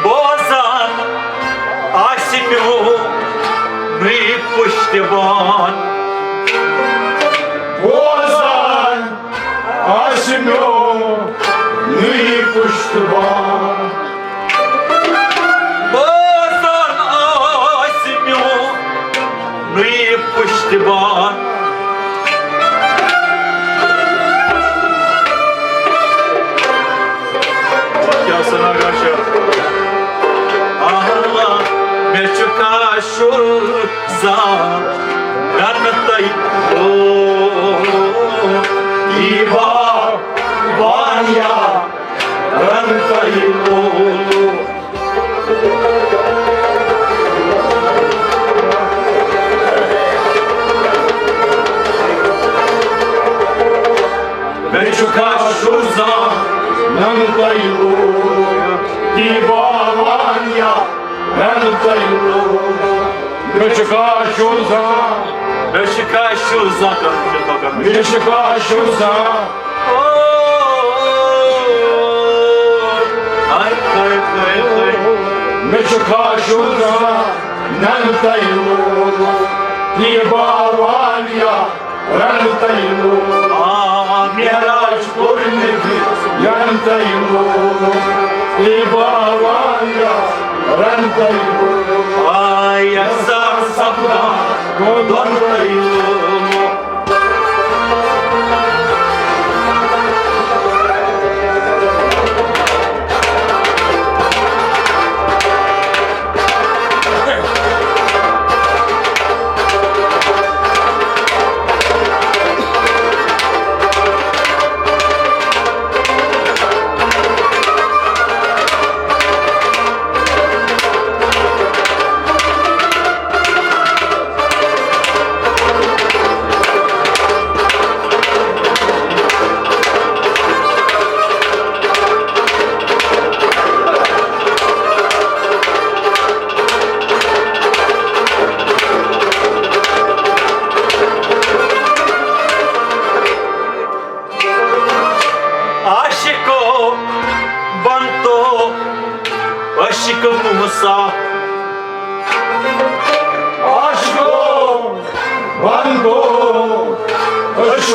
بوزان آسہِ میونُے پُشتِوان۔ بوزان آسہِ میونُے پُشتِوان۔ بوزان آسہِ میونُے پُشتِوان۔ کیٛاہ سنا گاشا؟ آہا، مےٚ چھُ کاشُر زان رنتَے لولو، یی با وانیا رنتَے لولو۔ مےٚ چھُ کاشُر زان رنتَے لولو، یی با وانیا رنتَے لولو۔ مےٚ چھُ کاشُر زان۔ مےٚ چھُ کاشُر زان کرُن، چھُ تَگان۔ مےٚ چھُ کاشُر زان۔ او، ہاے، ہاے، ہاے، ہاے۔ مےٚ چھُ کاشُر زان رنتَے لولو، یی با وانیا رنتَے لولو۔ آ، معراج کوٚر نبی ینتَے لولو، یی با وانیا رنتَے لولو۔ آ، یکساں سپدان دۄنتَے لولو۔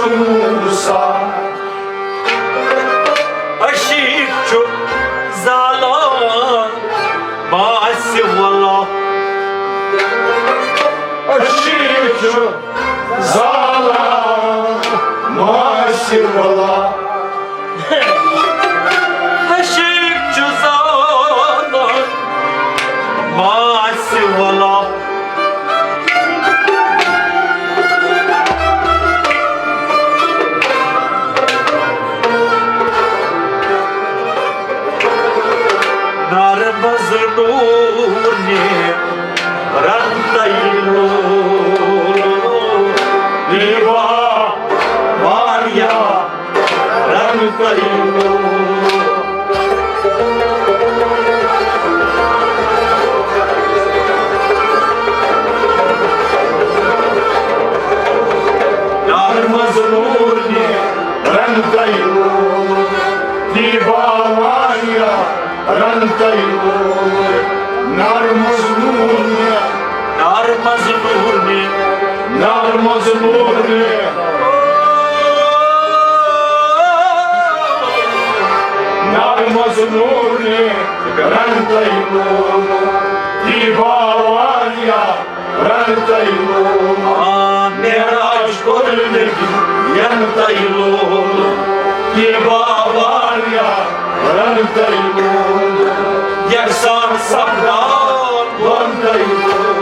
موسیٰ۔ عشیٖق چھُ زالان ماسہِ ولا۔ عشیٖق چھُ زالان ماسہِ ولا۔ عشیٖق چھُ زالان ماسہِ ولا۔ نارٕ منٛزٕ نوٗر نہِ رنٛگ تَے لولہٕ۔ دیٖوا واریاہ رنٛگ تَے لولہٕ۔ نارٕ منٛزٕ نوٗر نہِ رنٛگ تَے لولہٕ۔ دیٖوا واریاہ رنٛگ تَے لولہٕ۔ نارٕ منٛزٕ نوٗر نہِ۔ نارٕ منٛزٕ نوٗر نہِ۔ نارٕ منٛزٕ نوٗر نہِ۔ نارٕ منٛزٕ نوٗر نہِ۔ رنٛگ تَے لولہٕ۔ دیٖوا واریاہ رنٛگ تَے لولہٕ۔ آ، معراج کوٚر نبی ین تَے لولہٕ۔ دیٖوا واریاہ رنٛگ تَے لولہٕ۔ یکسان سپدان دۄن تَے لولہٕ۔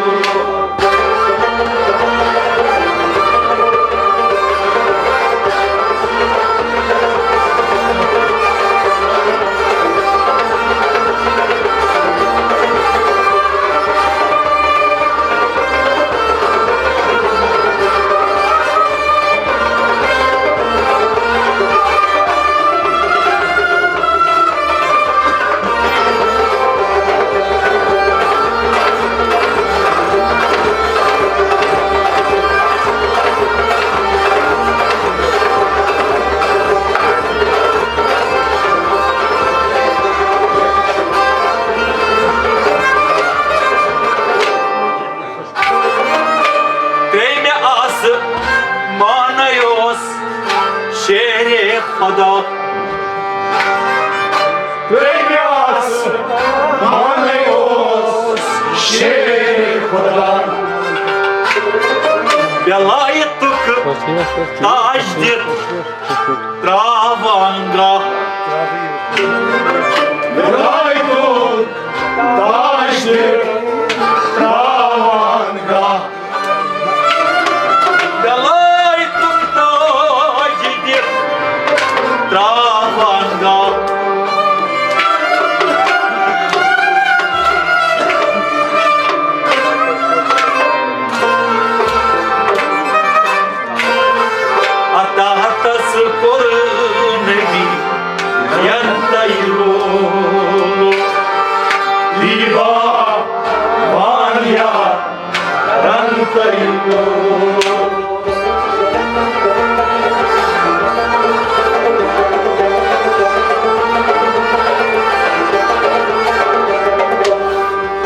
ترٛیٚیمہِ آسہٕ مانَے اوس شیرِ خۄدا۔ ترٛیٚیمہِ آسہٕ مانَے اوس شیرِ خۄدا۔ وِلایتُک تاج دِتھ تراوان گاہ۔ وِلایتُک تاج دِتھ تراوان گاہ۔ وِلایتُک تاج دِتھ تراوان گاہ۔ عطا تس کوٚر نبی ین تَے لولہٕ۔ دیٖوا واریاہ رنٛگ تَے لولہٕ۔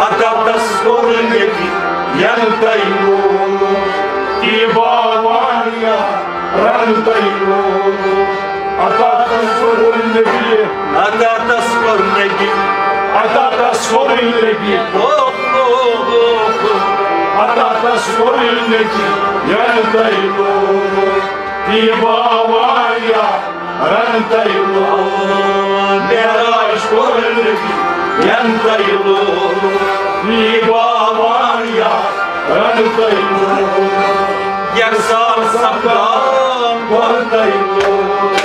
عطا تس کوٚر نبی ین تَے لولہٕ۔ دیٖوا واریاہ رنٛگ تَے لولہٕ۔ عطا تس کوٚر نبی۔ عطا تس کوٚر نبی۔ عطا تس کوٚر نبی۔ او، او، او، او۔ عطا تس کوٚر نبی ین تَے لولہٕ۔ دیٖوا واریاہ رنٛگ تَے لولہٕ۔ معراج کوٚر نبی ین تَے لولہٕ۔ دیٖوا واریاہ رنٛگ تَے لولہٕ۔ یکسان سپدان دۄن تَے لولہٕ۔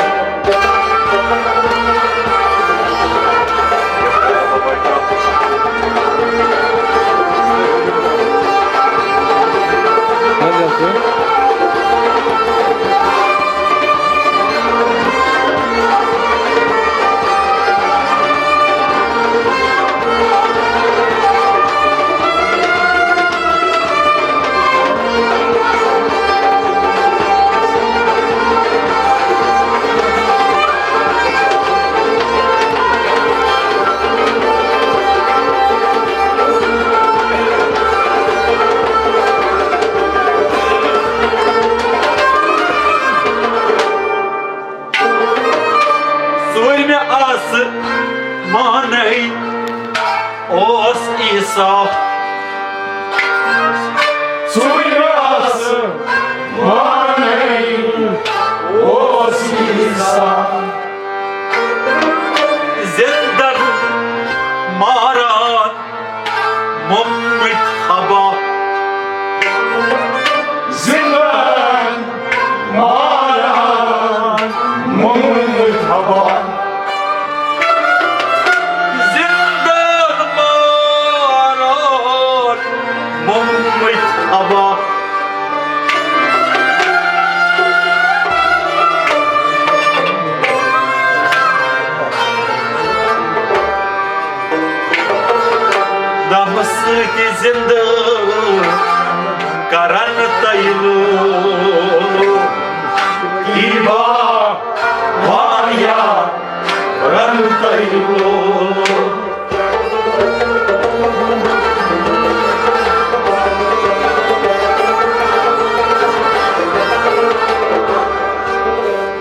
اوس عیسیٰ۔ ژوٗرِمہِ آسہٕ مانٕنۍ اوس عیسیٰ۔ زِندَن ماران موٚممٕتۍ حبا۔ زِندَن ماران موٚممٕتۍ حبا۔ زِندَن ماران موٚممٕتۍ حبا۔ دمہٕ سۭتۍ زِندٕ کرن تۄہہِ لوٗکھ۔ طیبہ واریاہ رن تۄہہِ لوٗکھ۔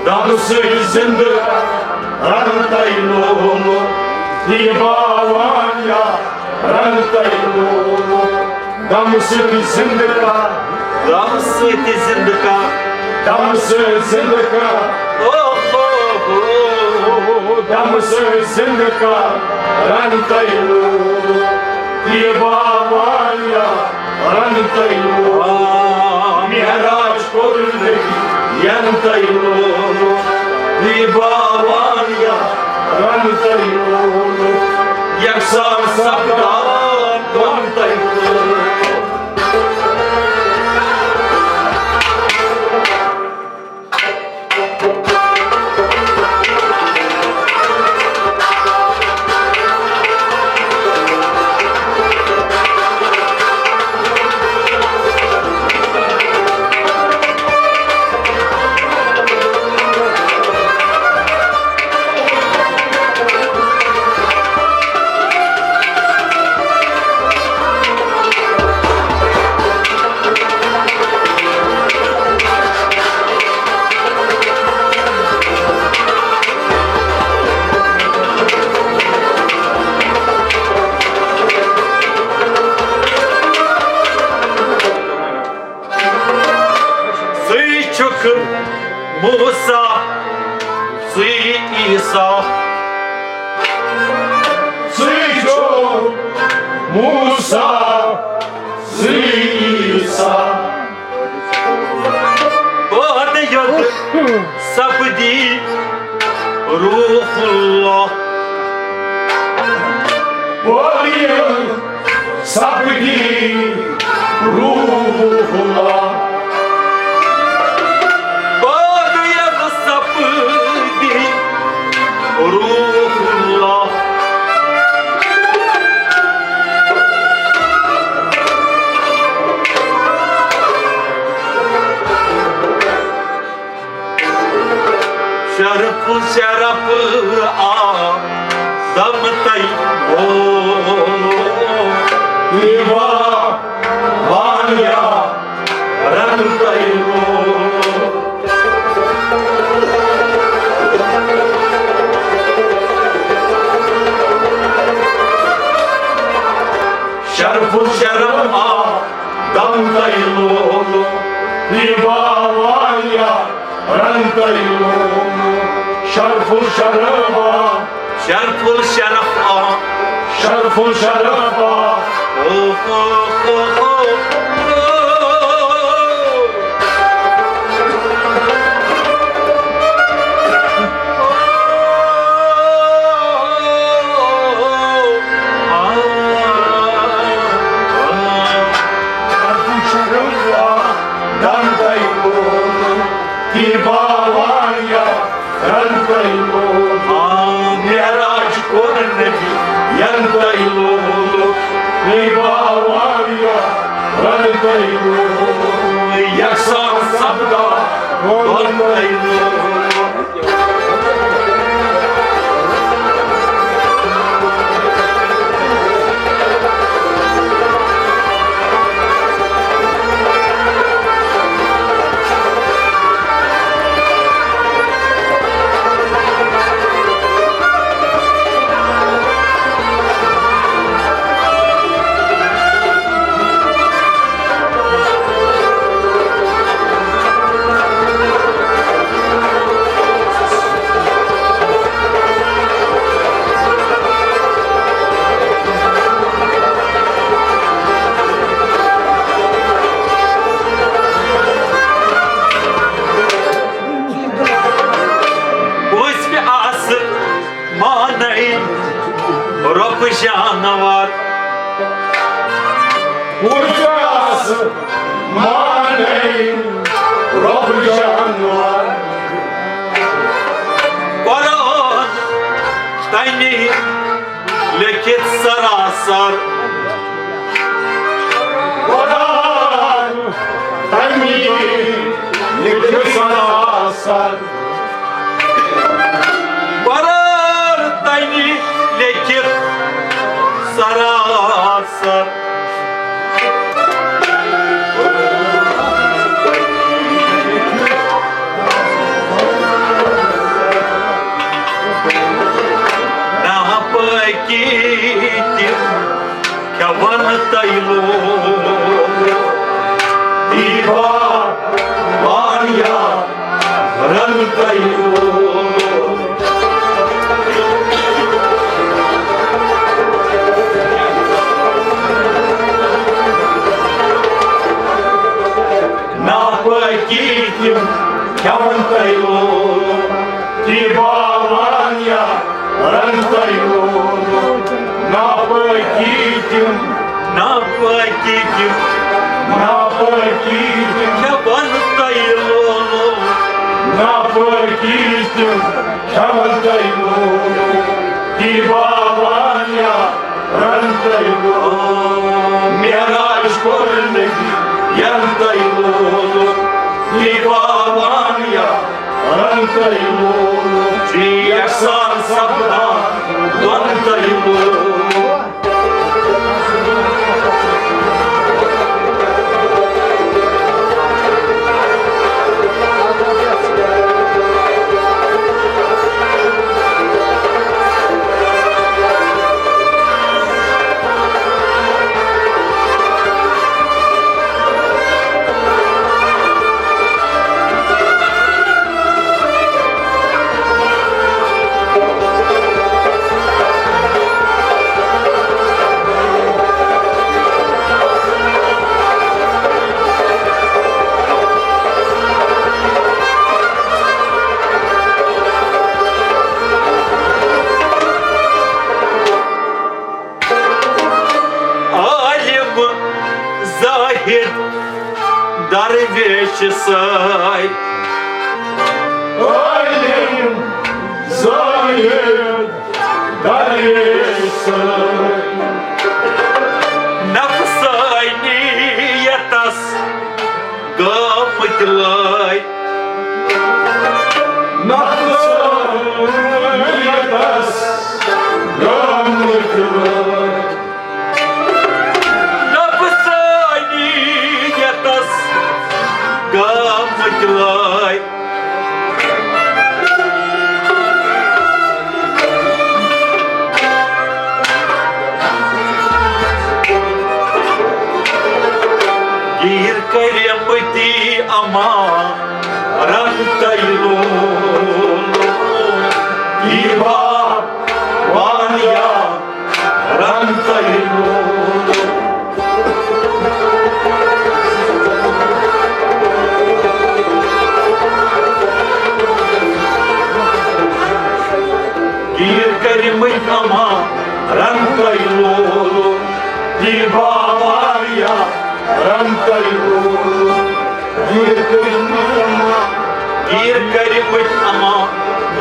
دمہٕ سۭتۍ زِندٕ رن تۄہہِ لوٗکھ۔ طیبہ واریاہ رن تۄہہِ لوٗکھ۔ دمہٕ سۭتۍ زِندٕ کر۔ دمہٕ سۭتۍ زِندٕ کر۔ دمہٕ سۭتۍ زِندٕ کر۔ او ہو ہو۔ دمہٕ سۭتۍ زِندٕ کر۔ رن تۄہہِ لوٗکھ۔ طیبہ واریاہ رن تۄہہِ لوٗکھ۔ معراج کوٚر نبی ین تۄہہِ لوٗکھ۔ طیبہ واریاہ رن تۄہہِ لوٗکھ۔ یکسان سپدان دۄن تۄہہِ لوٗکھ۔ ژٕے چھُکھ موسیٰ، ژٕے عیسیٰ۔ ژٕے چھُکھ موسیٰ، ژٕے عیسیٰ۔ پٲدٕ یوٚد سپدی روح اللہ۔ پٲدٕ یوٚد سپدی روح اللہ۔ پٲدٕ یوٚد سپدی روح اللہ۔ شرف شرف آدم تۄہہِ لوٗکھ۔ طیبہ واریاہ رن تۄہہِ لوٗکھ۔ شرف شرف آدم تۄہہِ لوٗکھ۔ طیبہ واریاہ رن تۄہہِ لوٗکھ۔ شرف الشرف آ۔ شرف الشرف آ۔ شرف الشرف آ۔ او، او، او، او، او۔ شرف آ۔ دم تۄہہِ لوٗکھ۔ طیبہ واریاہ رن تۄہہِ لوٗکھ۔ آ، معراج کوٚر نبی ین تۄہہِ لوٗکھ۔ طیبہ واریاہ رن تۄہہِ لوٗکھ۔ یکسان سپدان دۄن تۄہہِ لوٗکھ۔ جانور۔ کُس آسہٕ مانے رۄب جانور۔ قرآن تنی لیکھِتھ سراسر۔ قرآن تنی لیکھِتھ سراسر۔ قرار تنی لیکھِتھ سراسر۔ ناپٲکی تہِ کھٮ۪وان تۄہہِ لوٗکھ۔ دیٖوان یا رنگ تۄہہِ لوٗکھ۔ ناپٲکی تِم کھٮ۪وان تۄہہِ لوٗکھ۔ دیٖوان یا رنگ تۄہہِ لوٗکھ۔ ناپٲکی تِم، ناپٲکی تِم، ناپٲکی تِم کھٮ۪وان تۄہہِ لوٗکھ۔ ناپٲکی تِم کھٮ۪وان تۄہہِ لوٗکھ۔ دیٖوان یا رنگ تۄہہِ لوٗکھ۔ معراج کوٚر نبی ین تۄہہِ لوٗکھ۔ دیٖوان یا رنگ تۄہہِ لوٗکھ۔ یکسان سپدان دۄن تۄہہِ لوٗکھ۔ عالم زاہد درویش سۭتۍ۔ عالم زاہد درویش سۭتۍ۔ نفسانیتس گٲمٕتۍ لٲے۔ نفسانیتس گٲمٕتۍ لٲے۔ نفسانیتس گٲمٕتۍ لٲے۔ گیٖر کٔرِمٕتی اما رنگ تۄہہِ لوٗکھ۔ دیٖوان یا رنگ تۄہہِ لوٗکھ۔ گیٖر کٔرِمٕتۍ اما رنگ تۄہہِ لوٗکھ۔ دیٖوان یا رنگ تۄہہِ لوٗکھ۔ گیٖر کٔرِمٕتۍ اما۔ گیٖر کٔرِمٕتۍ اما۔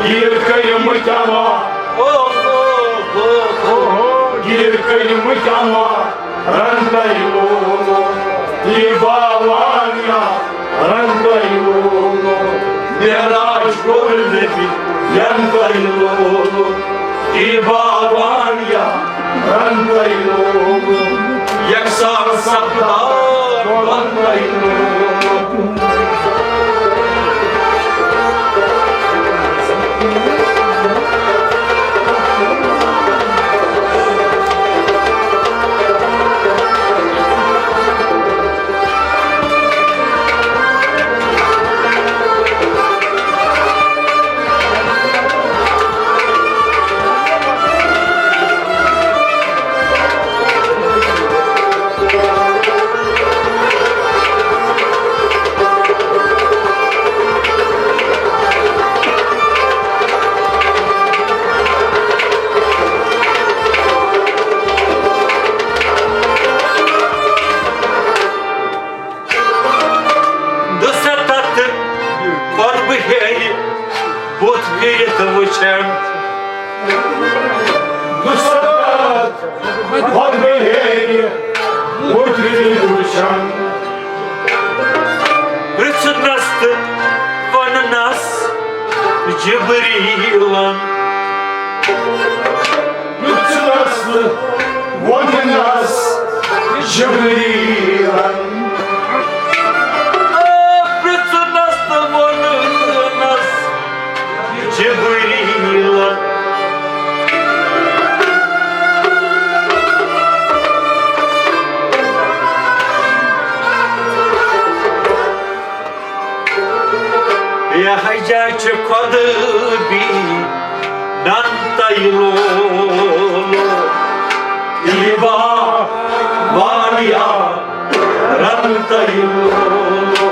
گیٖر کٔرِمٕتۍ اما۔ او، او، او، او۔ گیٖر کٔرِمٕتۍ اما۔ رنگ تۄہہِ لوٗکھ۔ دیٖوان یا رنگ تۄہہِ لوٗکھ۔ معراج کوٚر نبی ین تۄہہِ لوٗکھ۔ دیٖوان یا رنگ تۄہہِ لوٗکھ۔ یکسان سپدان دۄن تۄہہِ لوٗکھ۔ پھیٖرِتھ وٕچھن۔ نُصرت خۄدمے ہیٚرِ وُترِتھ وٕچھن۔ پرٛژھنس تہٕ وَننس جبریٖلن۔ پرٛژھنس تہٕ ووٚننس جبریٖلن۔ آ، پرٛژھنس تہٕ ووٚننس جبریٖلن۔ یہِ حجہ چھُ خۄد بی نن تَے لولو۔ یہِ با وانیا رن تَے لولو۔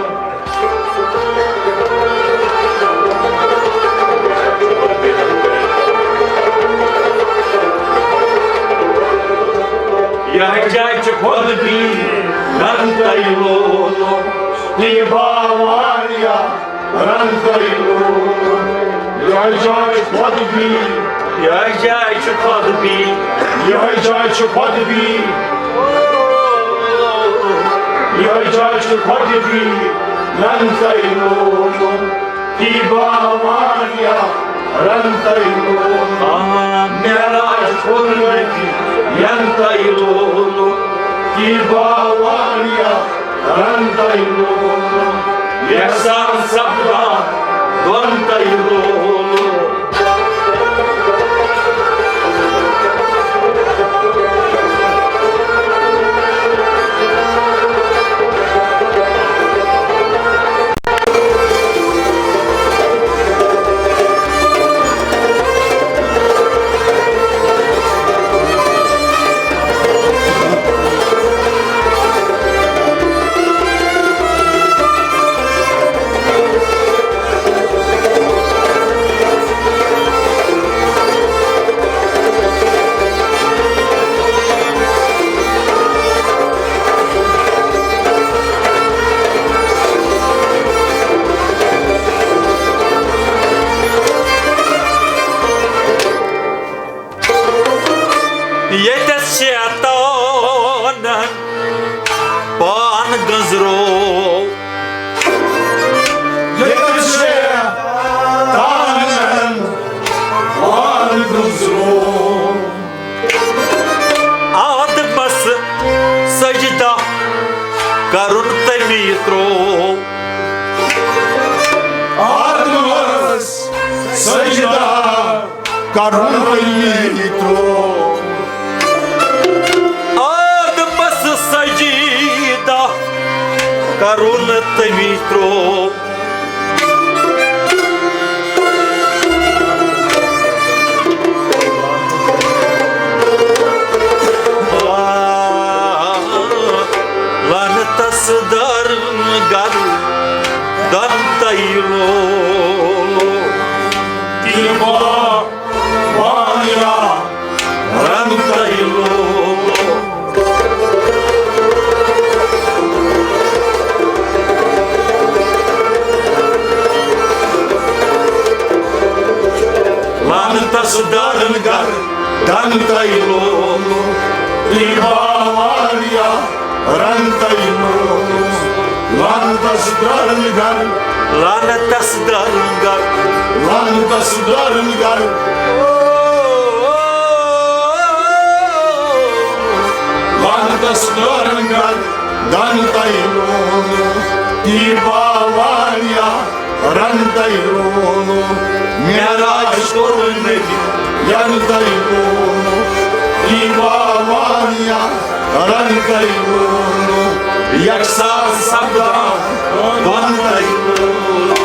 یہِ حجہ چھُ خۄد بی نن تَے لولو۔ یہِ با وانیا رن تَے لولو۔ یہِ حجہ چھُ خۄد بی۔ یہِ حجہ چھُ خۄد بی۔ یہِ حجہ چھُ خۄد بی۔ یہِ حجہ چھُ خۄد بی نن تَے لولو۔ یہِ با وانیا رن تَے لولو۔ آ، معراج کوٚر نبی ین تَے لولو۔ یہِ با وانیا رن تَے لولو۔ یکسان سپدان دۄن تَے لولو۔ ییٚتٮ۪تھ شیطانن پان گٔنٛزرو۔ ییٚتٮ۪تھ شیطانن پان گٔنٛزرو۔ آدمس سجدہ کرُن تٔمی ترٛوو۔ آدمس سجدہ کرُن تٔمی ترٛوو۔ آدمس سجدہ کرُن تٔمی ترٛوو۔ لعنتس درن گر دن تَے لولو۔ تِما وانیا رن تَے لولو۔ لعنتس درن گر دن تَے لولو۔ تِما وانیا رن تَے لولو۔ لعنتس درن گر۔ لعنتس درن گر۔ لعنتس درن گر۔ لعنتس درن گر۔ دن تَے لولو۔ تِما وانیا رن تَے لولو۔ معراج کوٚر نبی ین تَے لولو۔ تِما وانیا رن تَے لولو۔ یکسان سپدان دۄن تَے لولو۔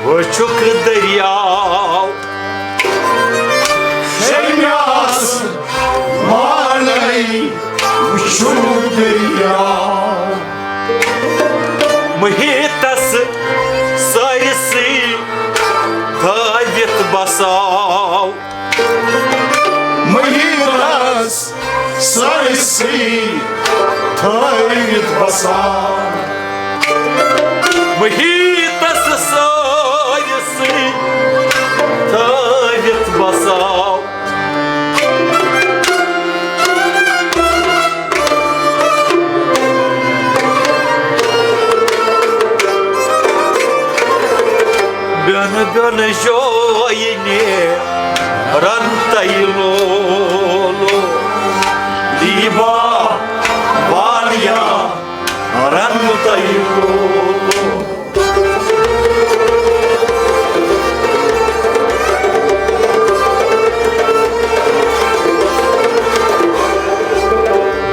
وٕچھُکھ دٔریاو۔ شرمہِ آسہٕ مانَے وٕچھُکھ دٔریاو۔ محیطس سٲرسٕے تھٲوِتھ بساو۔ محیطس سٲرسٕے تھٲوِتھ بساو۔ محیطس سٲرسٕے تھٲوِتھ بساو۔ بیوٚن بیوٚن جوینہِ رنتَے لولو، دیبا واریاہ رنتَے لولو۔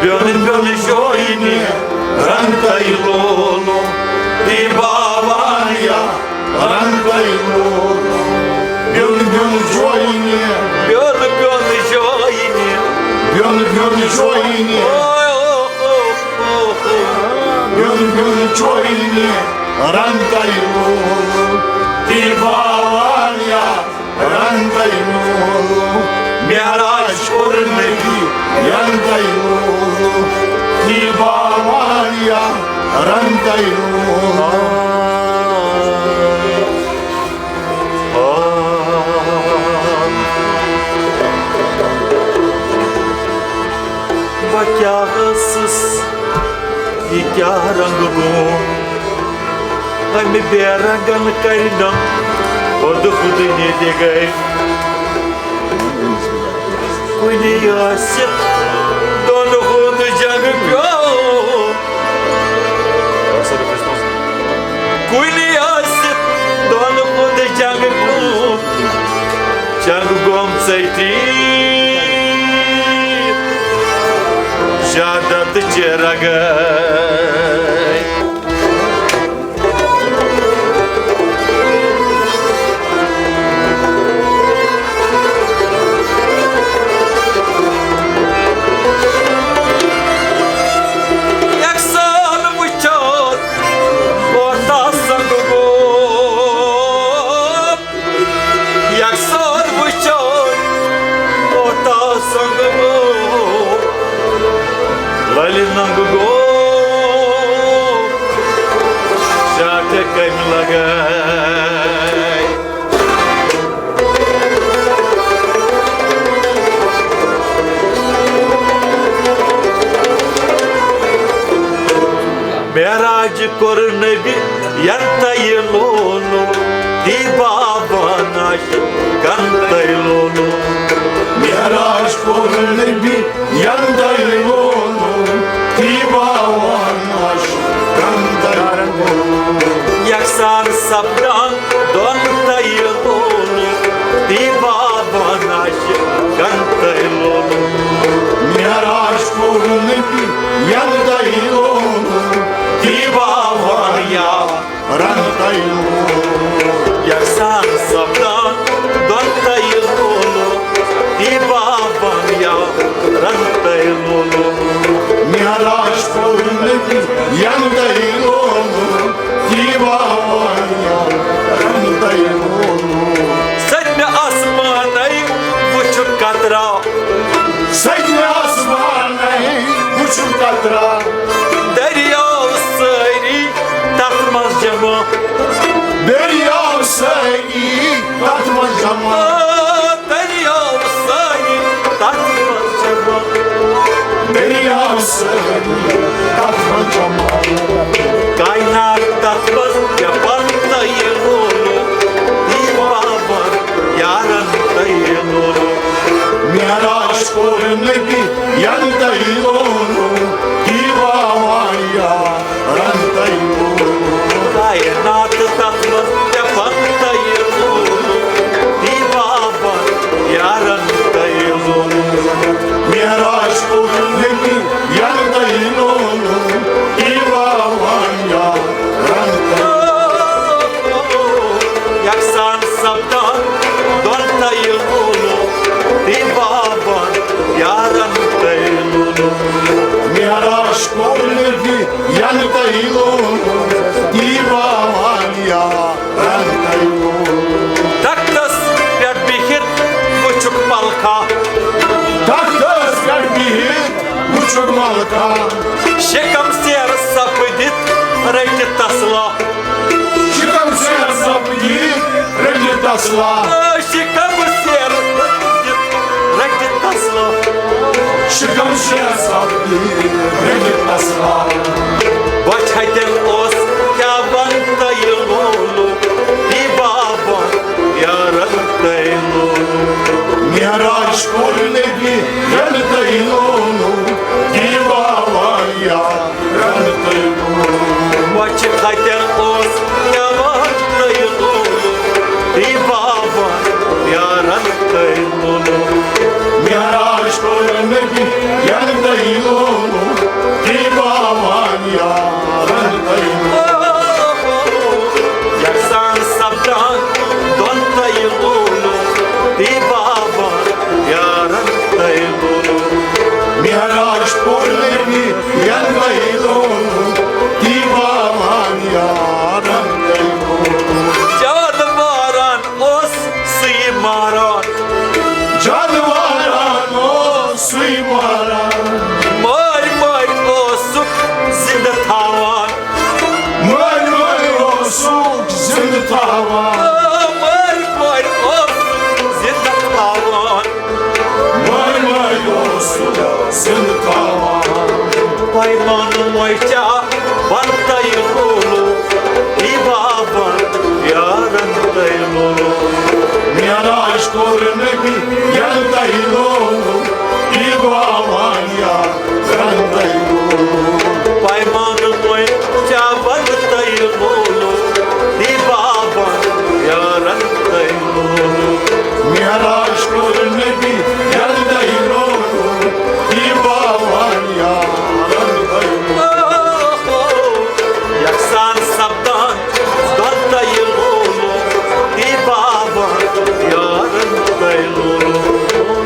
بیوٚن بیوٚن جوینہِ رنتَے لولو، دیبا واریاہ رنتَے لولو۔ بیوٚن بیوٚن جوینہِ۔ بیوٚن بیوٚن جوینہِ۔ بیوٚن بیوٚن جوینہِ۔ او، او، او، او۔ بیوٚن بیوٚن جوینہِ رنتَے لولو۔ دیبا واریاہ رنتَے لولو۔ معراج کوٚر نبی ینتَے لولو۔ دیبا واریاہ رنتَے لولو۔ بہٕ کیٛاہ ٲسٕس، یہِ کیٛاہ رنٛگ گوٚو؟ اَمہِ بے رنٛگن کرنم خود خود نیٚدِ گٔے۔ کُنہِ ٲسِتھ دۄن ہُنٛد جنگ پیوٚو۔ کُنہِ ٲسِتھ دۄن ہُنٛد جنگ پیوٚو۔ جنگ گوٚم ژٔٹِتھ شہادت چہِ رگے۔ یکسان وٕچھان کوتاہ سنگ گوٚو۔ یکسان وٕچھان کوتاہ سنگ گوٚو۔ للہِ ننگ گوٚو، شاخ کمہِ لگے۔ معراج کوٚر نبی ینتَے لولو، دیبا واریاہ رنتَے لولو۔ معراج کوٚر نبی ینتَے لولو، دیبا واریاہ رنتَے لولو۔ یکسان سپدان دۄنتَے لولو، دیبا واریاہ رنتَے لولو۔ معراج کوٚر نبی ینتَے لولو، دیبا واریاہ رنتَے لولو۔ یکسان سپدان دۄنتَے لولو، دیبا واریاہ رنتَے لولو۔ معراج کوٚر نبی ینتَے لولو، دیبا واریاہ رنتَے لولو۔ سٔتمہِ آسمانَے وٕچھُکھ قطرہ۔ سٔتمہِ آسمانَے وٕچھُکھ قطرہ۔ دٔریاو سٲری تَتھ منٛز جمع۔ دٔریاو سٲری تَتھ منٛز جمع۔ آ، دٔریاو سٲری تَتھ منٛز جمع۔ دٔریاو سٲری تَتھ منٛز جمع۔ کائنات تَتھ منٛز جمع تہٕ یہِ لولو، دیٖوان یارن تہٕ یہِ لولو۔ معراج کوٚر نبی ینتَے لولو، دیٖوان یارن تہٕ یہِ لولو۔ کائنات تَتھ منٛز جمع تہٕ یہِ لولو، دیٖوان یارن تہٕ یہِ لولو۔ معراج کوٚر نبی ینتَے لولو، دیٖوان یارن تہٕ یہِ لولو۔ معراج کوٚر نبی ینہٕ تۄہہِ لولُن، دیٖواوان یارن تۄہہِ لولُن۔ تختس پٮ۪ٹھ بِہِتھ وٕچھُکھ ملکہ۔ تختس پٮ۪ٹھ بِہِتھ وٕچھُکھ ملکہ۔ شِکم سیر سپدِتھ رٔٹِتھ تسلا۔ شِکم سیر سپدِتھ رٔٹِتھ تسلا۔ شِکم سیر سپدِتھ رٔٹِتھ تسلا۔ شِکم سیر سپدِتھ رٔٹِتھ تسلا۔ بۄچھِ ہتٮ۪ن اوس کیٛاہ ونہٕ تۄہہِ لولُن، دیٖواوان یارن تۄہہِ لولُن۔ معراج کوٚر نبی ینہٕ تۄہہِ لولُن، دیٖواوان یارن تۄہہِ لولُن۔ بۄچھِ ہتٮ۪ن اوس کیٛاہ ونہٕ تۄہہِ لولُن، دیٖواوان یارن تۄہہِ لولُن۔ معراج کوٚر نبی ینہٕ تۄہہِ لولُن، دیٖواوان یارن تۄہہِ لولُن۔ یکسان سپدان دۄن تۄہہِ لولُن، دیٖواوان یارن تۄہہِ لولُن۔ معراج کوٚر نبی ینہٕ تۄہہِ لولُن، دیٖواوان یارن تۄہہِ لولُن۔ جانوارن اوس سُے ماران۔ جانوارن اوس سُے ماران۔ مٲرۍ مٲرۍ اوسُکھ زِندٕ تھاوان۔ مٲرۍ مٲرۍ اوسُکھ زِندٕ تھاوان۔ مٲرۍ مٲرۍ اوسُکھ زِندٕ تھاوان۔ مٲرۍ مٲرۍ اوسُکھ زِندٕ تھاوان۔ پیمانہٕ مۄچا ونہٕ تۄہہِ لولُن، دیٖواوان یارن تۄہہِ لولُن۔ معراج کوٚر نبی ینہٕ تۄہہِ لولُن، دیٖواوان یارن تۄہہِ لولُن۔ پیمانہٕ مۄچا ونہٕ تۄہہِ لولُن، دیٖواوان یارن تۄہہِ لولُن۔ معراج کوٚر نبی ینہٕ تۄہہِ لولُن، دیٖواوان یارن تۄہہِ لولُن۔ یکسان سپدان دۄن تۄہہِ لولُن، دیٖواوان یارن تۄہہِ لولُن۔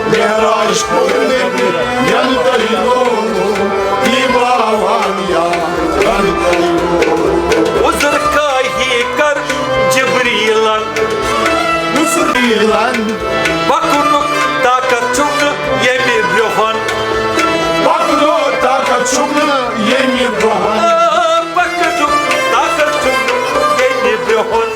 معراج کوٚر نبی ینہٕ تۄہہِ لولُن، دیٖواوان یارن تۄہہِ لولُن۔ عذر کٲہی کٔر جبریلن۔ جبریلن۔ پکنُک طاقت چھُکھ نہٕ ییٚمہِ برٛونٛہہ۔ پکنُک طاقت چھُکھ نہٕ ییٚمہِ برٛونٛہہ۔ آ، پکنُک طاقت چھُکھ نہٕ ییٚمہِ برٛونٛہہ۔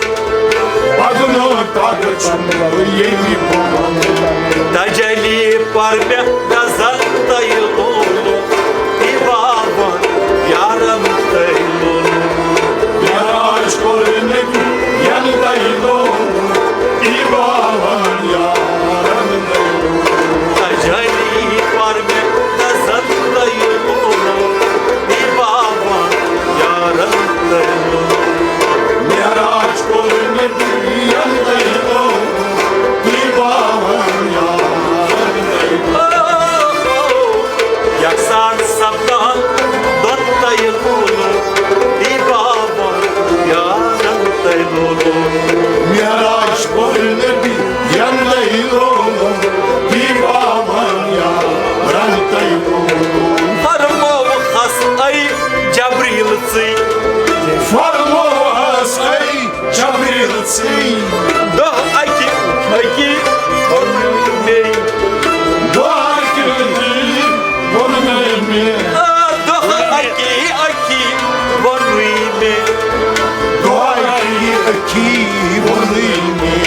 پکنُک طاقت چھُکھ نہٕ ییٚمہِ برٛونٛہہ۔ تجلی پر مےٚ نظر تۄہہِ لولُن، دیٖواوان یارن تۄہہِ لولُن۔ معراج کوٚر نبی ینہٕ تۄہہِ لولُن، دیٖواوان یارن تۄہہِ لولُن۔ تجلی پر مےٚ نظر تۄہہِ لولُن، دیٖواوان یارن تۄہہِ لولُن۔ معراج کوٚر نبی ینہٕ تۄہہِ لولُن، دیٖواوان یارن تۄہہِ لولُن۔ یکسان سپدان دۄن تۄہہِ لولُن، دیٖواوان یارن تۄہہِ لولُن۔ معراج کوٚر نبی ینہٕ تۄہہِ لولُن، دیٖواوان یارن تۄہہِ لولُن۔ فرمووہس اے جبریل ژٕے۔ فرمووہس اے جبریل ژٕے۔ دۄہ اکہِ اکہِ ووٚنُے مےٚ۔ دۄہ اکہِ اکہِ ووٚنُے مےٚ۔ آ، دۄہ اکہِ اکہِ ووٚنُے مےٚ۔ دۄہ اکہِ اکہِ ووٚنُے مےٚ۔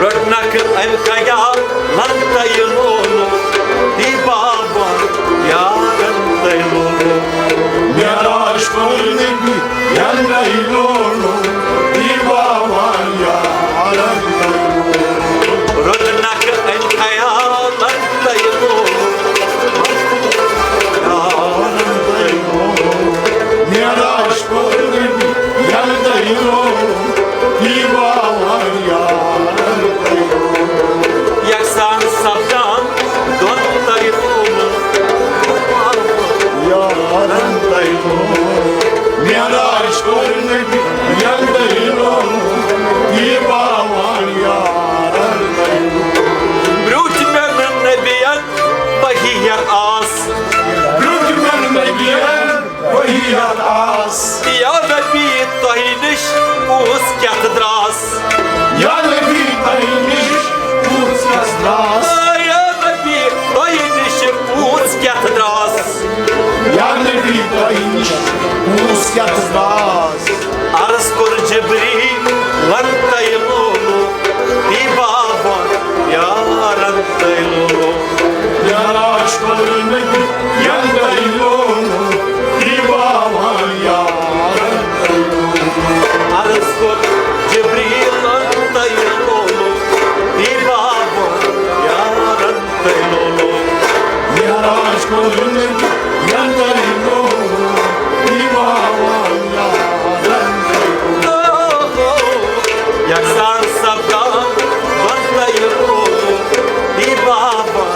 رٹنکھ امہِ خیال لنگ تۄہہِ لولُن، دیٖواوان یارن تۄہہِ لولُن۔ معراج کوٚر نبی ینہٕ تۄہہِ لولُن، دیٖواوان یتھ باس۔ عرض کوٚر جبریلن تۄہہِ لولو، دی بابا یارن تۄہہِ لولو۔ معراج کوٚر نبی ین تۄہہِ لولو، دی بابا یارن تۄہہِ لولو۔ عرض کوٚر جبریلن تۄہہِ لولو، دی بابا یارن تۄہہِ لولو۔ معراج کوٚر نبی ین تۄہہِ لولو، دی بابا یارن تۄہہِ لولو۔ یکسان سپدان دۄن تۄہہِ لولو، دی بابا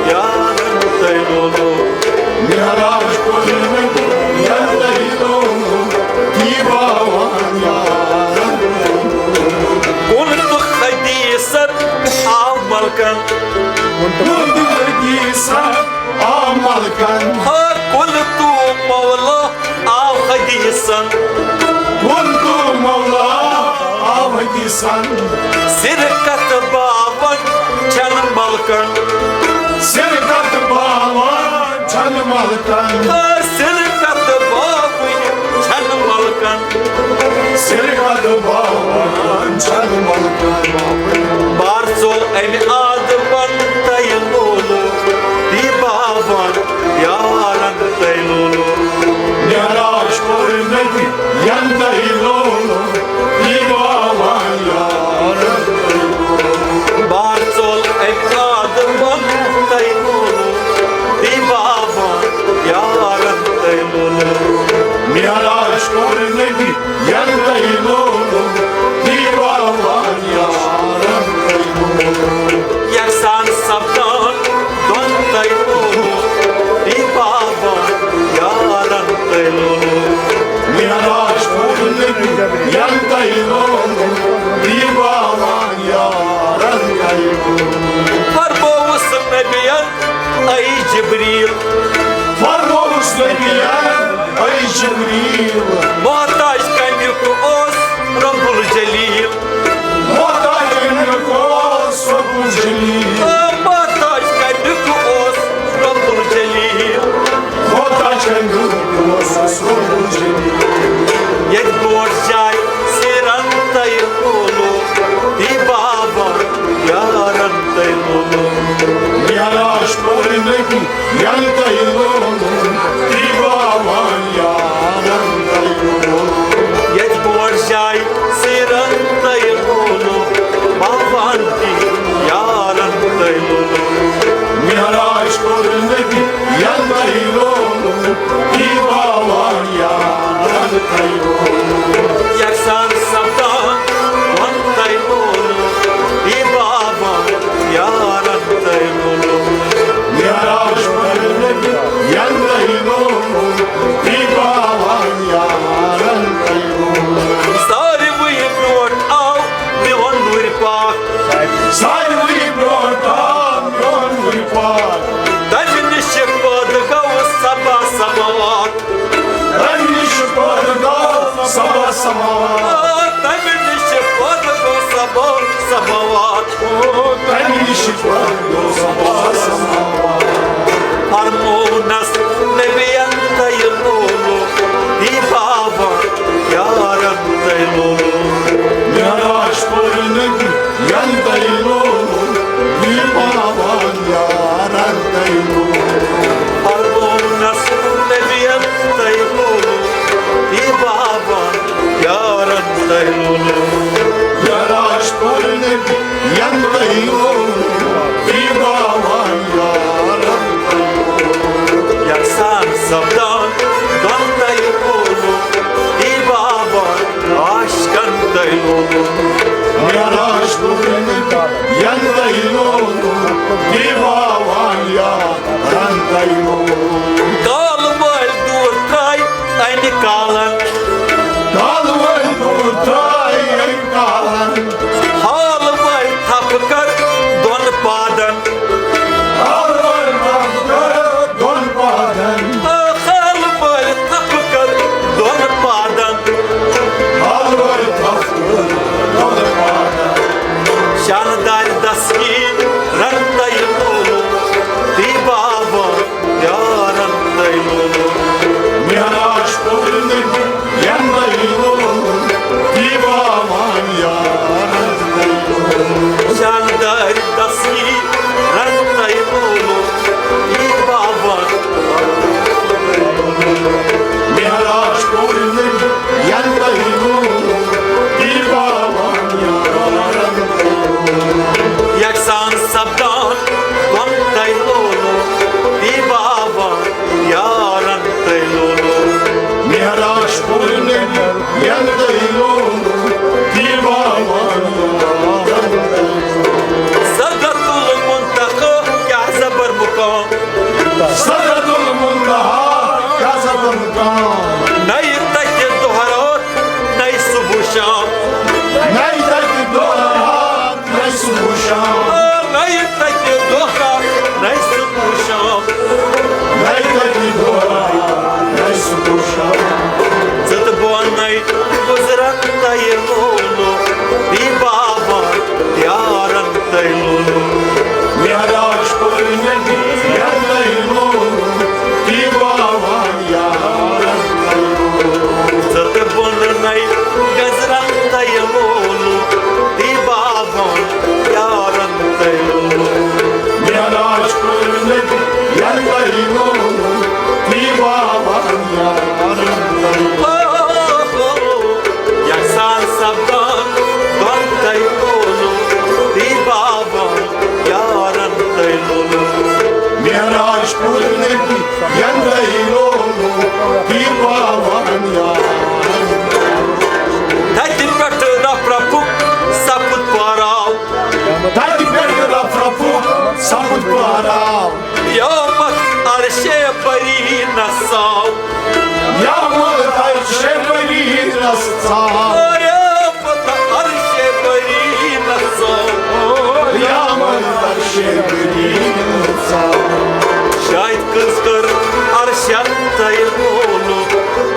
یارن تۄہہِ لولو۔ معراج کوٚر نبی ین تۄہہِ لولو، دی بابا یارن تۄہہِ لولو۔ کُن تہٕ حدیثن آو ملکن۔ کُن تہٕ حدیثن آو ملکن۔ ہا کُن تو مولا آو حدیثن۔ کُن تو مولا آو حدیثن۔ سِرکت باون چھن ملکن۔ سِرکت باون چھن ملکن۔ ہا سِرکت باون چھن ملکن۔ سِرکت باون چھن ملکن۔ بار ژول امہِ آدمن تۄہہِ لولو، دی بابا یارن تۄہہِ لولو۔ معراج کوٚر نبی ین تۄہہِ لولو، دی بابا یارن تۄہہِ لولو۔ بار ژول امہِ آدمن تۄہہِ لولو، دی بابا یارن تۄہہِ لولو۔ معراج کوٚر نبی ین تۄہہِ لولو، دی بابا یارن تۄہہِ لولو۔ یکسان سپدان دۄن تۄہہِ لولو، دی بابا یارن تۄہہِ لولو۔ معراج کوٚر نبی ین تۄہہِ لولو، دی بابا یارن تۄہہِ لولو۔ فرمووُس نبین اے جبریل۔ فرمووُس نبین اے جبریل۔ محتاج کمیُک اوس رب الجلیل۔ محتاج کمیُک اوس رب الجلیل۔ آ، محتاج کمیُک اوس رب الجلیل۔ محتاج کمیُک اوس رب الجلیل۔ ییٚتہِ بوٹ جاے سیرن تۄہہِ لولو، دی بابا یارن تۄہہِ لولو۔ معراج کوٚر نبی ین تۄہہِ لولو، دی بابا یارن تۄہہِ لولو۔ ییٚتہِ بوٹ جاے سیرن تۄہہِ لولو، بابا دی یارن تۄہہِ لولو۔ معراج کوٚر نبی ین تۄہہِ لولو، دی بابا یارن تۄہہِ لولو۔ یکسان سپدان دۄن تۄہہِ لولو، دی بابا یارن تۄہہِ لولو۔ معراج کوٚر نبی ین تۄہہِ لولو، دی بابا یارن تۄہہِ لولو۔ ساروٕے برونٛٹھ آو میون نوٗرِ پاک۔ ساروٕے برونٛٹھ آو میون نوٗرِ پاک۔ تمہِ نِش پٲدٕ گوٚو سبا سماوات۔ تمہِ نِش پٲدٕ گوٚو سبا سماوات۔ آ، تمہِ نِش پٲدٕ گوٚو سبا سماوات۔ او، تمہِ نِش پٲدٕ گوٚو سبا سماوات۔ فرموونس نبین تۄہہِ لولو، دی بابا یارن تۄہہِ لولو۔ معراج کوٚر نبی ین تۄہہِ لولو، دی بابا یارن تۄہہِ لولو۔ فرموونس نبین تۄہہِ لولو، دی بابا یارن تۄہہِ لولو۔ معراج کوٚر نبی ین تۄہہِ لولو، دی بابا یارن تۄہہِ لولو۔ یکسان سپدان دۄن تۄہہِ لولو، دی بابا عاشقن تۄہہِ لولو۔ معراج کوٚر نبی ین تۄہہِ لولو، دی بابا یارن تۄہہِ لولو۔ کال وٲلۍ دوٗر ترٛاے امہِ کالن۔ کال وٲلۍ دوٗر ترٛاے امہِ کالن۔ حال وٲلۍ تھپھ کر دۄن پادن۔ حال وٲلۍ تھپھ کر دۄن پادن۔ آ، حال وٲلۍ تھپھ کر دۄن پادن۔ حال وٲلۍ تھپھ کر دۄن پادن۔ شاندار دستگیٖرن تۄہہِ لولو، دی بابا یارن تۄہہِ لولو۔ یَنہٕ تۄہہِ لولُم، تی باوان یارن تۄہہِ لولُم۔ سدرۃ المنتہیٰ کیٛاہ زبر مقام۔ سدرۃ المنتہیٰ کیٛاہ زبر مقام۔ نَیہِ تَتہِ دۄہ راتھ، نَیہِ صبح شام۔ نَیہِ تَتہِ دۄہ راتھ، نَیہِ صبح شام۔ آ، نَیہِ تَتہِ دۄہ راتھ، نَیہِ صبح شام۔ نَیہِ تَتہِ دۄہ راتھ، نَیہِ صبح شام۔ ژٕ تہٕ بۄنَے گُزرن تۄہہِ لولُم، بی باوان یارن تۄہہِ لولُم۔ معراج کوٚر نبی یَنہٕ تۄہہِ لولُم، بی باوان یارن تۄہہِ لولُم۔ ژٕ تہٕ بۄنَے گُزرن تۄہہِ لولُم، بی باوان یارن تۄہہِ لولُم۔ معراج کوٚر نبی یَنہٕ تۄہہِ لولُم، بی باوان یارن تۄہہِ لولُم۔ یَکسان سپدان دۄن تۄہہِ لولُم، بی باوان یارن تۄہہِ لولُم۔ معراج کوٚر نبی یَنہٕ تۄہہِ لولُم، بی باوان یارن تۄہہِ لولُم۔ تَتہِ پٮ۪ٹھٕ رَف رَفُک سَپُد پھٔہلاو۔ تَتہِ پٮ۪ٹھٕ رَف رَفُک سَپُد پھٔہلاو۔ قیامت عرشِ بریٖنَس آو۔ قیامت عرشِ بریٖنَس آو۔ قیامت عرشِ بریٖنَس آو۔ قیامت عرشِ بریٖنَس آو۔ شاید کٔژ کٔر عرشَن تۄہہِ لولُم،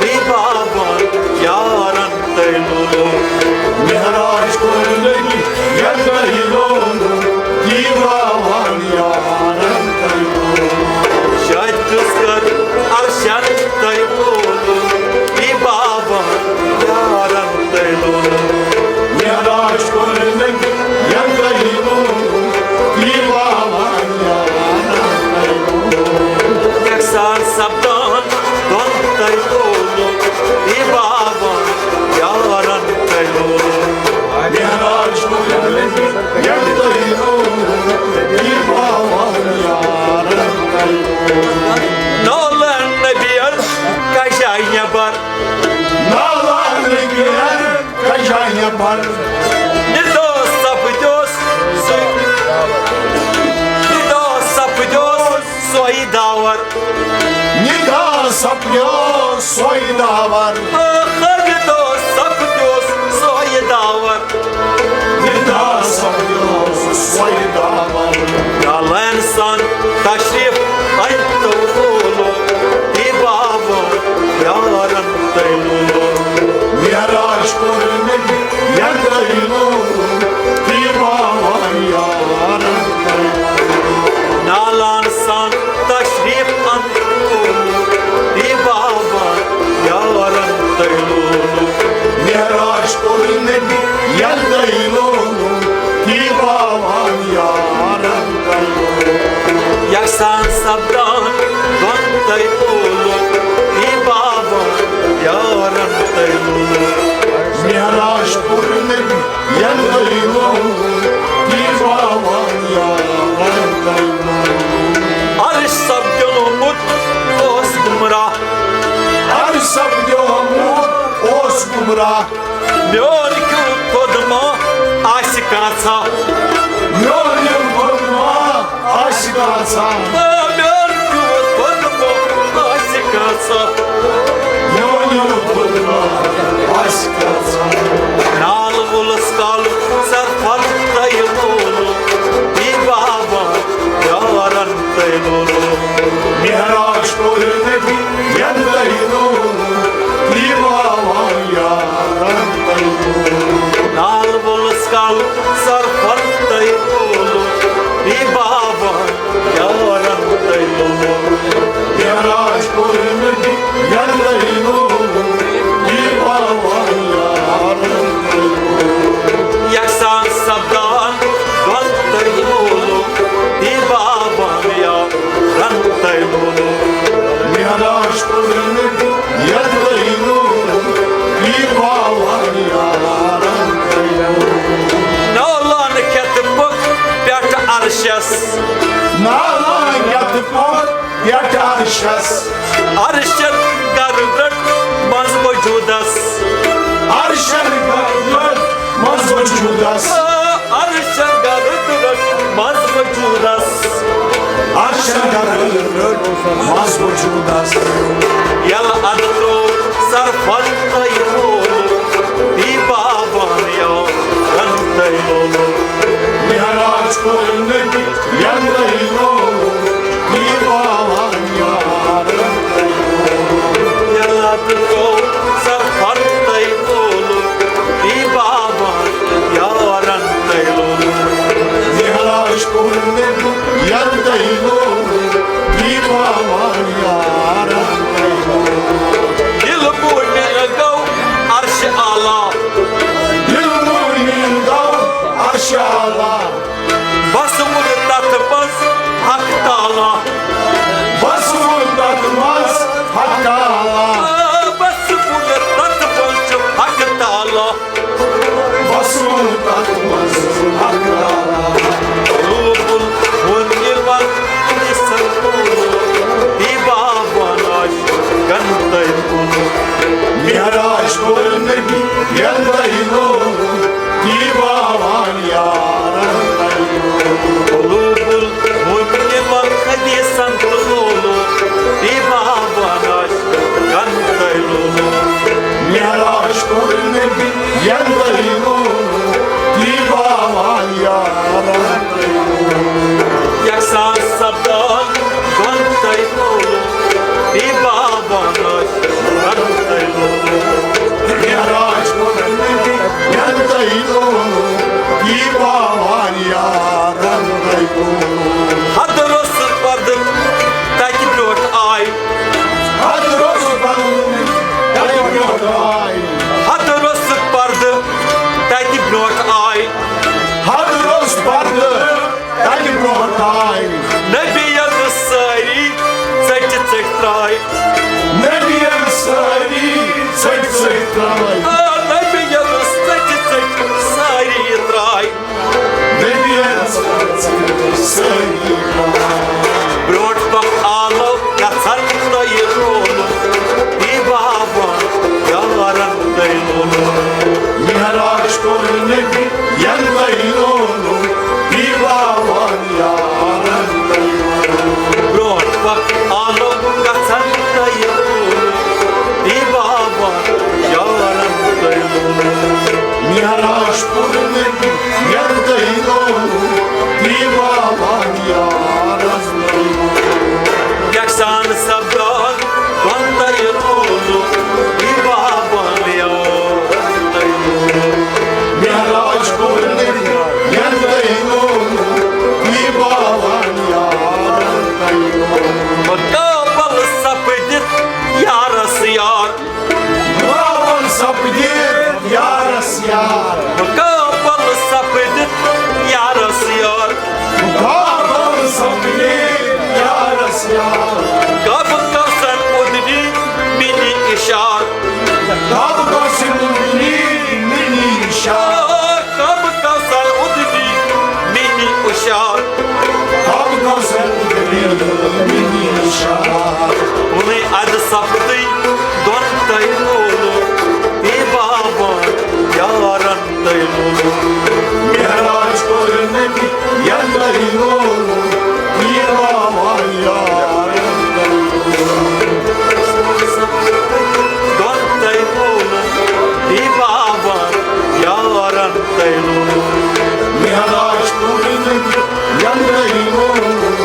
بی باوان یارن تۄہہِ لولُم۔ معراج کوٚر نبی یَنہٕ تۄہہِ لولُم، بی باوان یارن تۄہہِ لولُم۔ شاید کٔژ کٔر عرشَن تۄہہِ لولُم، بی باوان یارن تۄہہِ لولُم۔ معراج کوٚر نبی یَنہٕ تۄہہِ لولُم، بی باوان یارن تۄہہِ لولُم۔ یَکسان سپدان دۄن تۄہہِ لولُم، بی باوان یارن تۄہہِ لولُم۔ معراج کوٚر نبی یَنہٕ تۄہہِ لولُم، بی باوان یارن تۄہہِ لولُم۔ نالہٕ نبیَن کجایہِ نٮ۪بر۔ نالہٕ نبیَن کجایہِ نٮ۪بر۔ ندا سپدیوس سُے، ندا سپدیوس سۄے داور۔ ندا سپدیوس سۄے داور۔ آخر ندا سپدیوس سۄے داور۔ ندا سپدیوس سۄے داور۔ کالن سان تشریف انتو لولُم، بی باوان یارن تۄہہِ لولُم۔ معراج کوٚر نبی یَنہٕ تۄہہِ لولُم، بی باوان یارن تۄہہِ لولُم۔ نالہٕ سان تشریف انتو لولُم، بی باوان یارن تۄہہِ لولُم۔ معراج کوٚر نبی یَنہٕ تۄہہِ لولُم، بی باوان یارن تۄہہِ لولُم۔ یَکسان سپدان دۄن تۄہہِ لولُم، بی باوان یارن تۄہہِ لولُم۔ معراج کوٚر نبی یَنہٕ تۄہہِ لولُم، بی باوان یارن تۄہہِ لولُم۔ عرش سپدیومُت اوس گمراہ۔ عرش سپدیومُت اوس گمراہ۔ میون کیُتھ قدمہ آسہِ کانٛژھا۔ میون کیُتھ قدمہ آسہِ کانٛژھا۔ آ، میون کیُتھ قدمہ آسہِ کانٛژھا۔ میون کیُتھ قدمہ آسہِ کانٛژھا۔ نال وُلس کل سر پھل تۄہہِ لولُم، بی باوان یارن تۄہہِ لولُم۔ معراج کوٚر نبی یَنہٕ تۄہہِ لولُم، بی باوان یارن تۄہہِ لولُم۔ نال وُلس کل سر پھل تۄہہِ لولُم، بی باوان یارن تۄہہِ لولُم۔ معراج کوٚر نبی یَنہٕ تۄہہِ لولُم، بی باوان یارن تۄہہِ لولُم۔ یَکسان سپدان دۄن تۄہہِ لولُم، بی باوان یارن تۄہہِ لولُم۔ معراج کوٚر نبی یَنہٕ تۄہہِ لولُم، بی باوان یارن تۄہہِ لولُم۔ نالان کھٮ۪تھ پوٚک پٮ۪ٹھ عرشس۔ نالان کھٮ۪تھ پوٚک پٮ۪ٹھ عرشس۔ عرشن گرٕ رٔٹ منٛز وجوٗدس۔ عرشن گردن منٛز وجوٗدس۔ عرشن گردن منٛز وجوٗدس۔ عرشن گردن منٛز وجوٗدس۔ ییٚلہِ ادٕ ترٛوو سرفن تۄہہِ لولہٕ، دی باوان یارن تۄہہِ لولہٕ۔ معراج کوٚر نبی ین تۄہہِ لولہٕ، دی باوان یارن تۄہہِ لولہٕ۔ ییٚلہِ ادٕ ترٛوو سرفن تۄہہِ لولہٕ، دی باوان یارن تۄہہِ لولہٕ۔ معراج کوٚر نبی ین تۄہہِ لولہٕ، دی باوان یارن تۄہہِ لولہٕ۔ دل مومن گوٚو عرش اعلیٰ۔ دل مومن گوٚو عرش اعلیٰ۔ بس وُن تتھ منٛز حق تعالیٰ۔ بس وُن تتھ منٛز حق تعالیٰ۔ بس وُن تتھ منٛز چھُ حق تعالیٰ۔ بس وُن تتھ منٛز حق تعالیٰ۔ قلوب المؤمنین والحدیث سنتون، دی باوان عاشقن تۄہہِ لولہٕ۔ معراج کوٚر نبی ین تۄہہِ لولہٕ، دی باوان یارن تۄہہِ لولہٕ۔ قلوب المؤمنین والحدیث سنتون، دی باوان عاشقن تۄہہِ لولہٕ۔ معراج کوٚر نبی ین تۄہہِ لولہٕ، دی باوان یارن تۄہہِ لولہٕ۔ یکسان سپدان دۄن تۄہہِ لولہٕ، دی باوان عاشقن تۄہہِ لولہٕ۔ معراج کوٚر نبی ین تۄہہِ لولہٕ، دی باوان یارن تۄہہِ لولہٕ۔ حضرت پردٕ تتہِ برونٛٹھ آے۔ حضرت پردٕ تتہِ برونٛٹھ آے۔ حضرت پردٕ تتہِ برونٛٹھ آے۔ حضرت پردٕ تتہِ برونٛٹھ آے۔ نبی ین سٲری ژٔٹۍ ژٔٹۍ ترٛاے۔ نبی ین سٲری ژٔٹۍ ژٔٹۍ ترٛاے۔ آ، نبی ین ژٔٹۍ ژٔٹۍ سٲری ترٛاے۔ نبی ین ژٔٹۍ ژٔٹۍ سٲری ترٛاے۔ برونٛٹھ پکھ آلو گژھن تۄہہِ لولہٕ، دی باوان یارن تۄہہِ لولہٕ۔ معراج کوٚر نبی ین تۄہہِ لولہٕ، دی باوان یارن تۄہہِ لولہٕ۔ برونٛٹھ پکھ آلو گژھن تۄہہِ لولہٕ، دی باوان یارن تۄہہِ لولہٕ۔ معراج کوٚر نبی ین تۄہہِ لولہٕ، دی باوان یارن تۄہہِ لولہٕ۔ یکسان سپدان دۄن تۄہہِ لولہٕ، دی باوان یارن تۄہہِ لولہٕ۔ معراج کوٚر نبی ین تۄہہِ لولہٕ، دی باوان یارن تۄہہِ لولہٕ۔ مقابل سپدِتھ یارس یار۔ مقابل سپدِتھ یارس یار۔ مقابل سپدِتھ یارس یار۔ مقابل سپدِتھ یارس یار۔ کعبہٕ کوثر اُدنی منی اشار۔ کعبہٕ کوثر اُدنی منی اشار۔ کعبہٕ کوثر اُدنی منی اشار۔ کعبہٕ کوثر اُدنی منی اشار۔ کُنُے ادٕ سپدٕے دۄن تۄہہِ لولہٕ، دی باوان یارن تۄہہِ لولہٕ۔ معراج کوٚر نبی ین تۄہہِ لولہٕ، دی باوان یارن تۄہہِ لولہٕ۔ دۄن تۄہہِ لولہٕ، دی باوان یارن تۄہہِ لولہٕ۔ معراج کوٚر نبی ین تۄہہِ لولہٕ،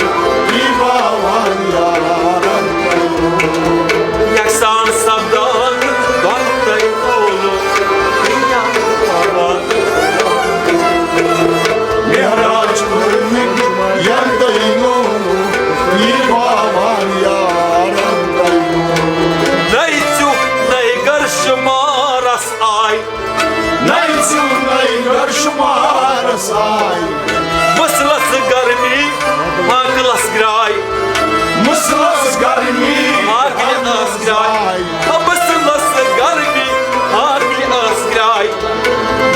دی باوان یارن تۄہہِ لولہٕ۔ یکسان سپدان دۄن تۄہہِ لولہٕ، دی باوان۔ معراج کوٚر نبی ین تۄہہِ لولہٕ، دی باوان یارن تۄہہِ لولہٕ۔ نٔے ژیوٚٹ نٔے گرٕ شُمارس آے۔ نَیہِ ژیوٚٹ نَیہِ گرٕ شُمارس آے۔ مُسلس گرمی ہاکلس گراے۔ مُسلس گرمی ہاکلہِ ٲس گراے۔ مُسلس گرمی ہاکلہِ ٲس گراے۔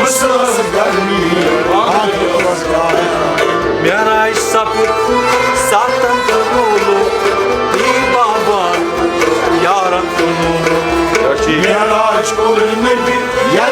مُسلس گرمی ہاکلہِ ٲس گراے۔ معراج سپُد ساتن تہٕ لولہٕ، دی باوان یارن تہٕ لولہٕ۔ معراج کوٚر نبی ین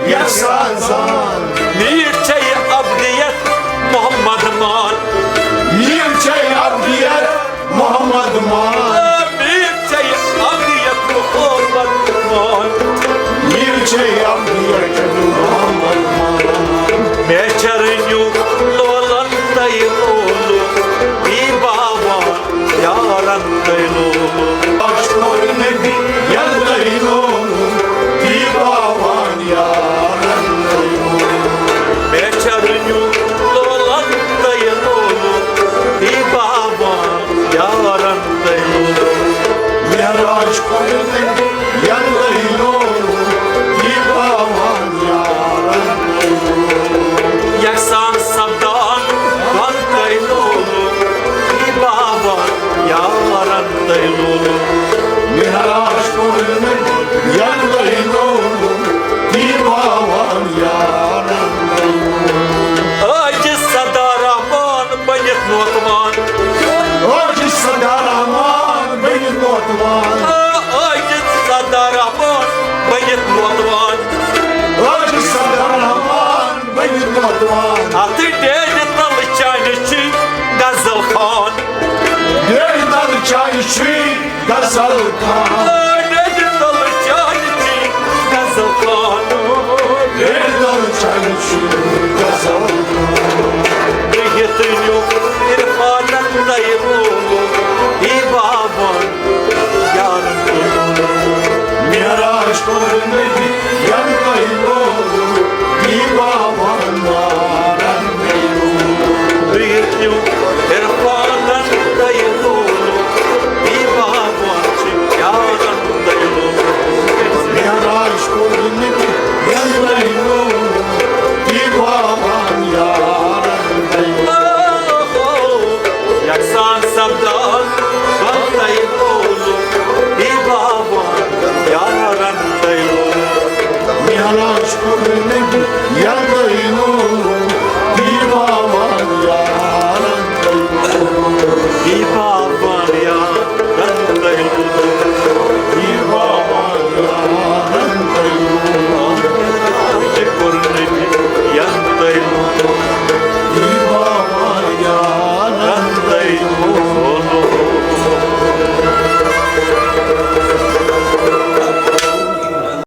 یَژھان زان۔ میٖر چھے ابدیت محمد مان۔ میٖر چھے ابدیت محمد مان۔ میٖر چھے ابدیت محمد مان۔ میٖر چھے ابدیت محمد مان۔ مےٚ چھےٚ رٔنِو لولن تۄہہِ لولہٕ، بی باوان یارن تۄہہِ لولہٕ۔ اَسہِ کوٚر نبی یَلہٕ لولہٕ، بی باوان یارن تۄہہِ لولہٕ۔ مےٚ چھےٚ رٔنِو لولن تۄہہِ لولہٕ، بی باوان یارن تۄہہِ لولہٕ۔ معراج کوٚر نبی یَلہٕ لولہٕ، بی باوان یارن تۄہہِ لولہٕ۔ یَکسان سپدان بنتَے لولہٕ، بی باوان یارن تۄہہِ لولہٕ۔ معراج کوٚر نبی یَلہٕ لولہٕ، بی باوان یارن تۄہہِ لولہٕ۔ عاجز سردار رحمان بٔنِتھ نوتوان۔ عاجز سردار رحمان بٔنِتھ نوتوان۔ عاجز سردار رحمان بٔنِتھ نوتوان۔ عاجز سردار رحمان بٔنِتھ نوتوان۔ اَتھ ڈیرِ تَل چانہِ چھُے غزل خان۔ ڈیرِ تَل چانہِ چھُے غزل خان۔ ڈیرِ تَل چانہِ چھُے غزل خان۔ ڈیرِ تَل چانہِ چھُے غزل خان۔ بِہِتھ نیوٗ عرفانن تۄہہِ لولہٕ، بی باوان یارن تۄہہِ لولہٕ۔ معراج کوٚر نبی یَلہٕ تۄہہِ لولہٕ، بی باوان یارن تۄہہِ لولہٕ۔ بِہِتھ نیوٗ عرفانن تۄہہِ لولہٕ، بی باوان چھِ یارن تۄہہِ لولہٕ۔ معراج کوٚر نبی یَلہٕ تۄہہِ لولہٕ، بی باوان یارن تۄہہِ لولہٕ۔ یَکسان سپدان بنتَے لولہٕ، بی باوان یارن تۄہہِ لولہٕ۔ معراج کوٚر نبی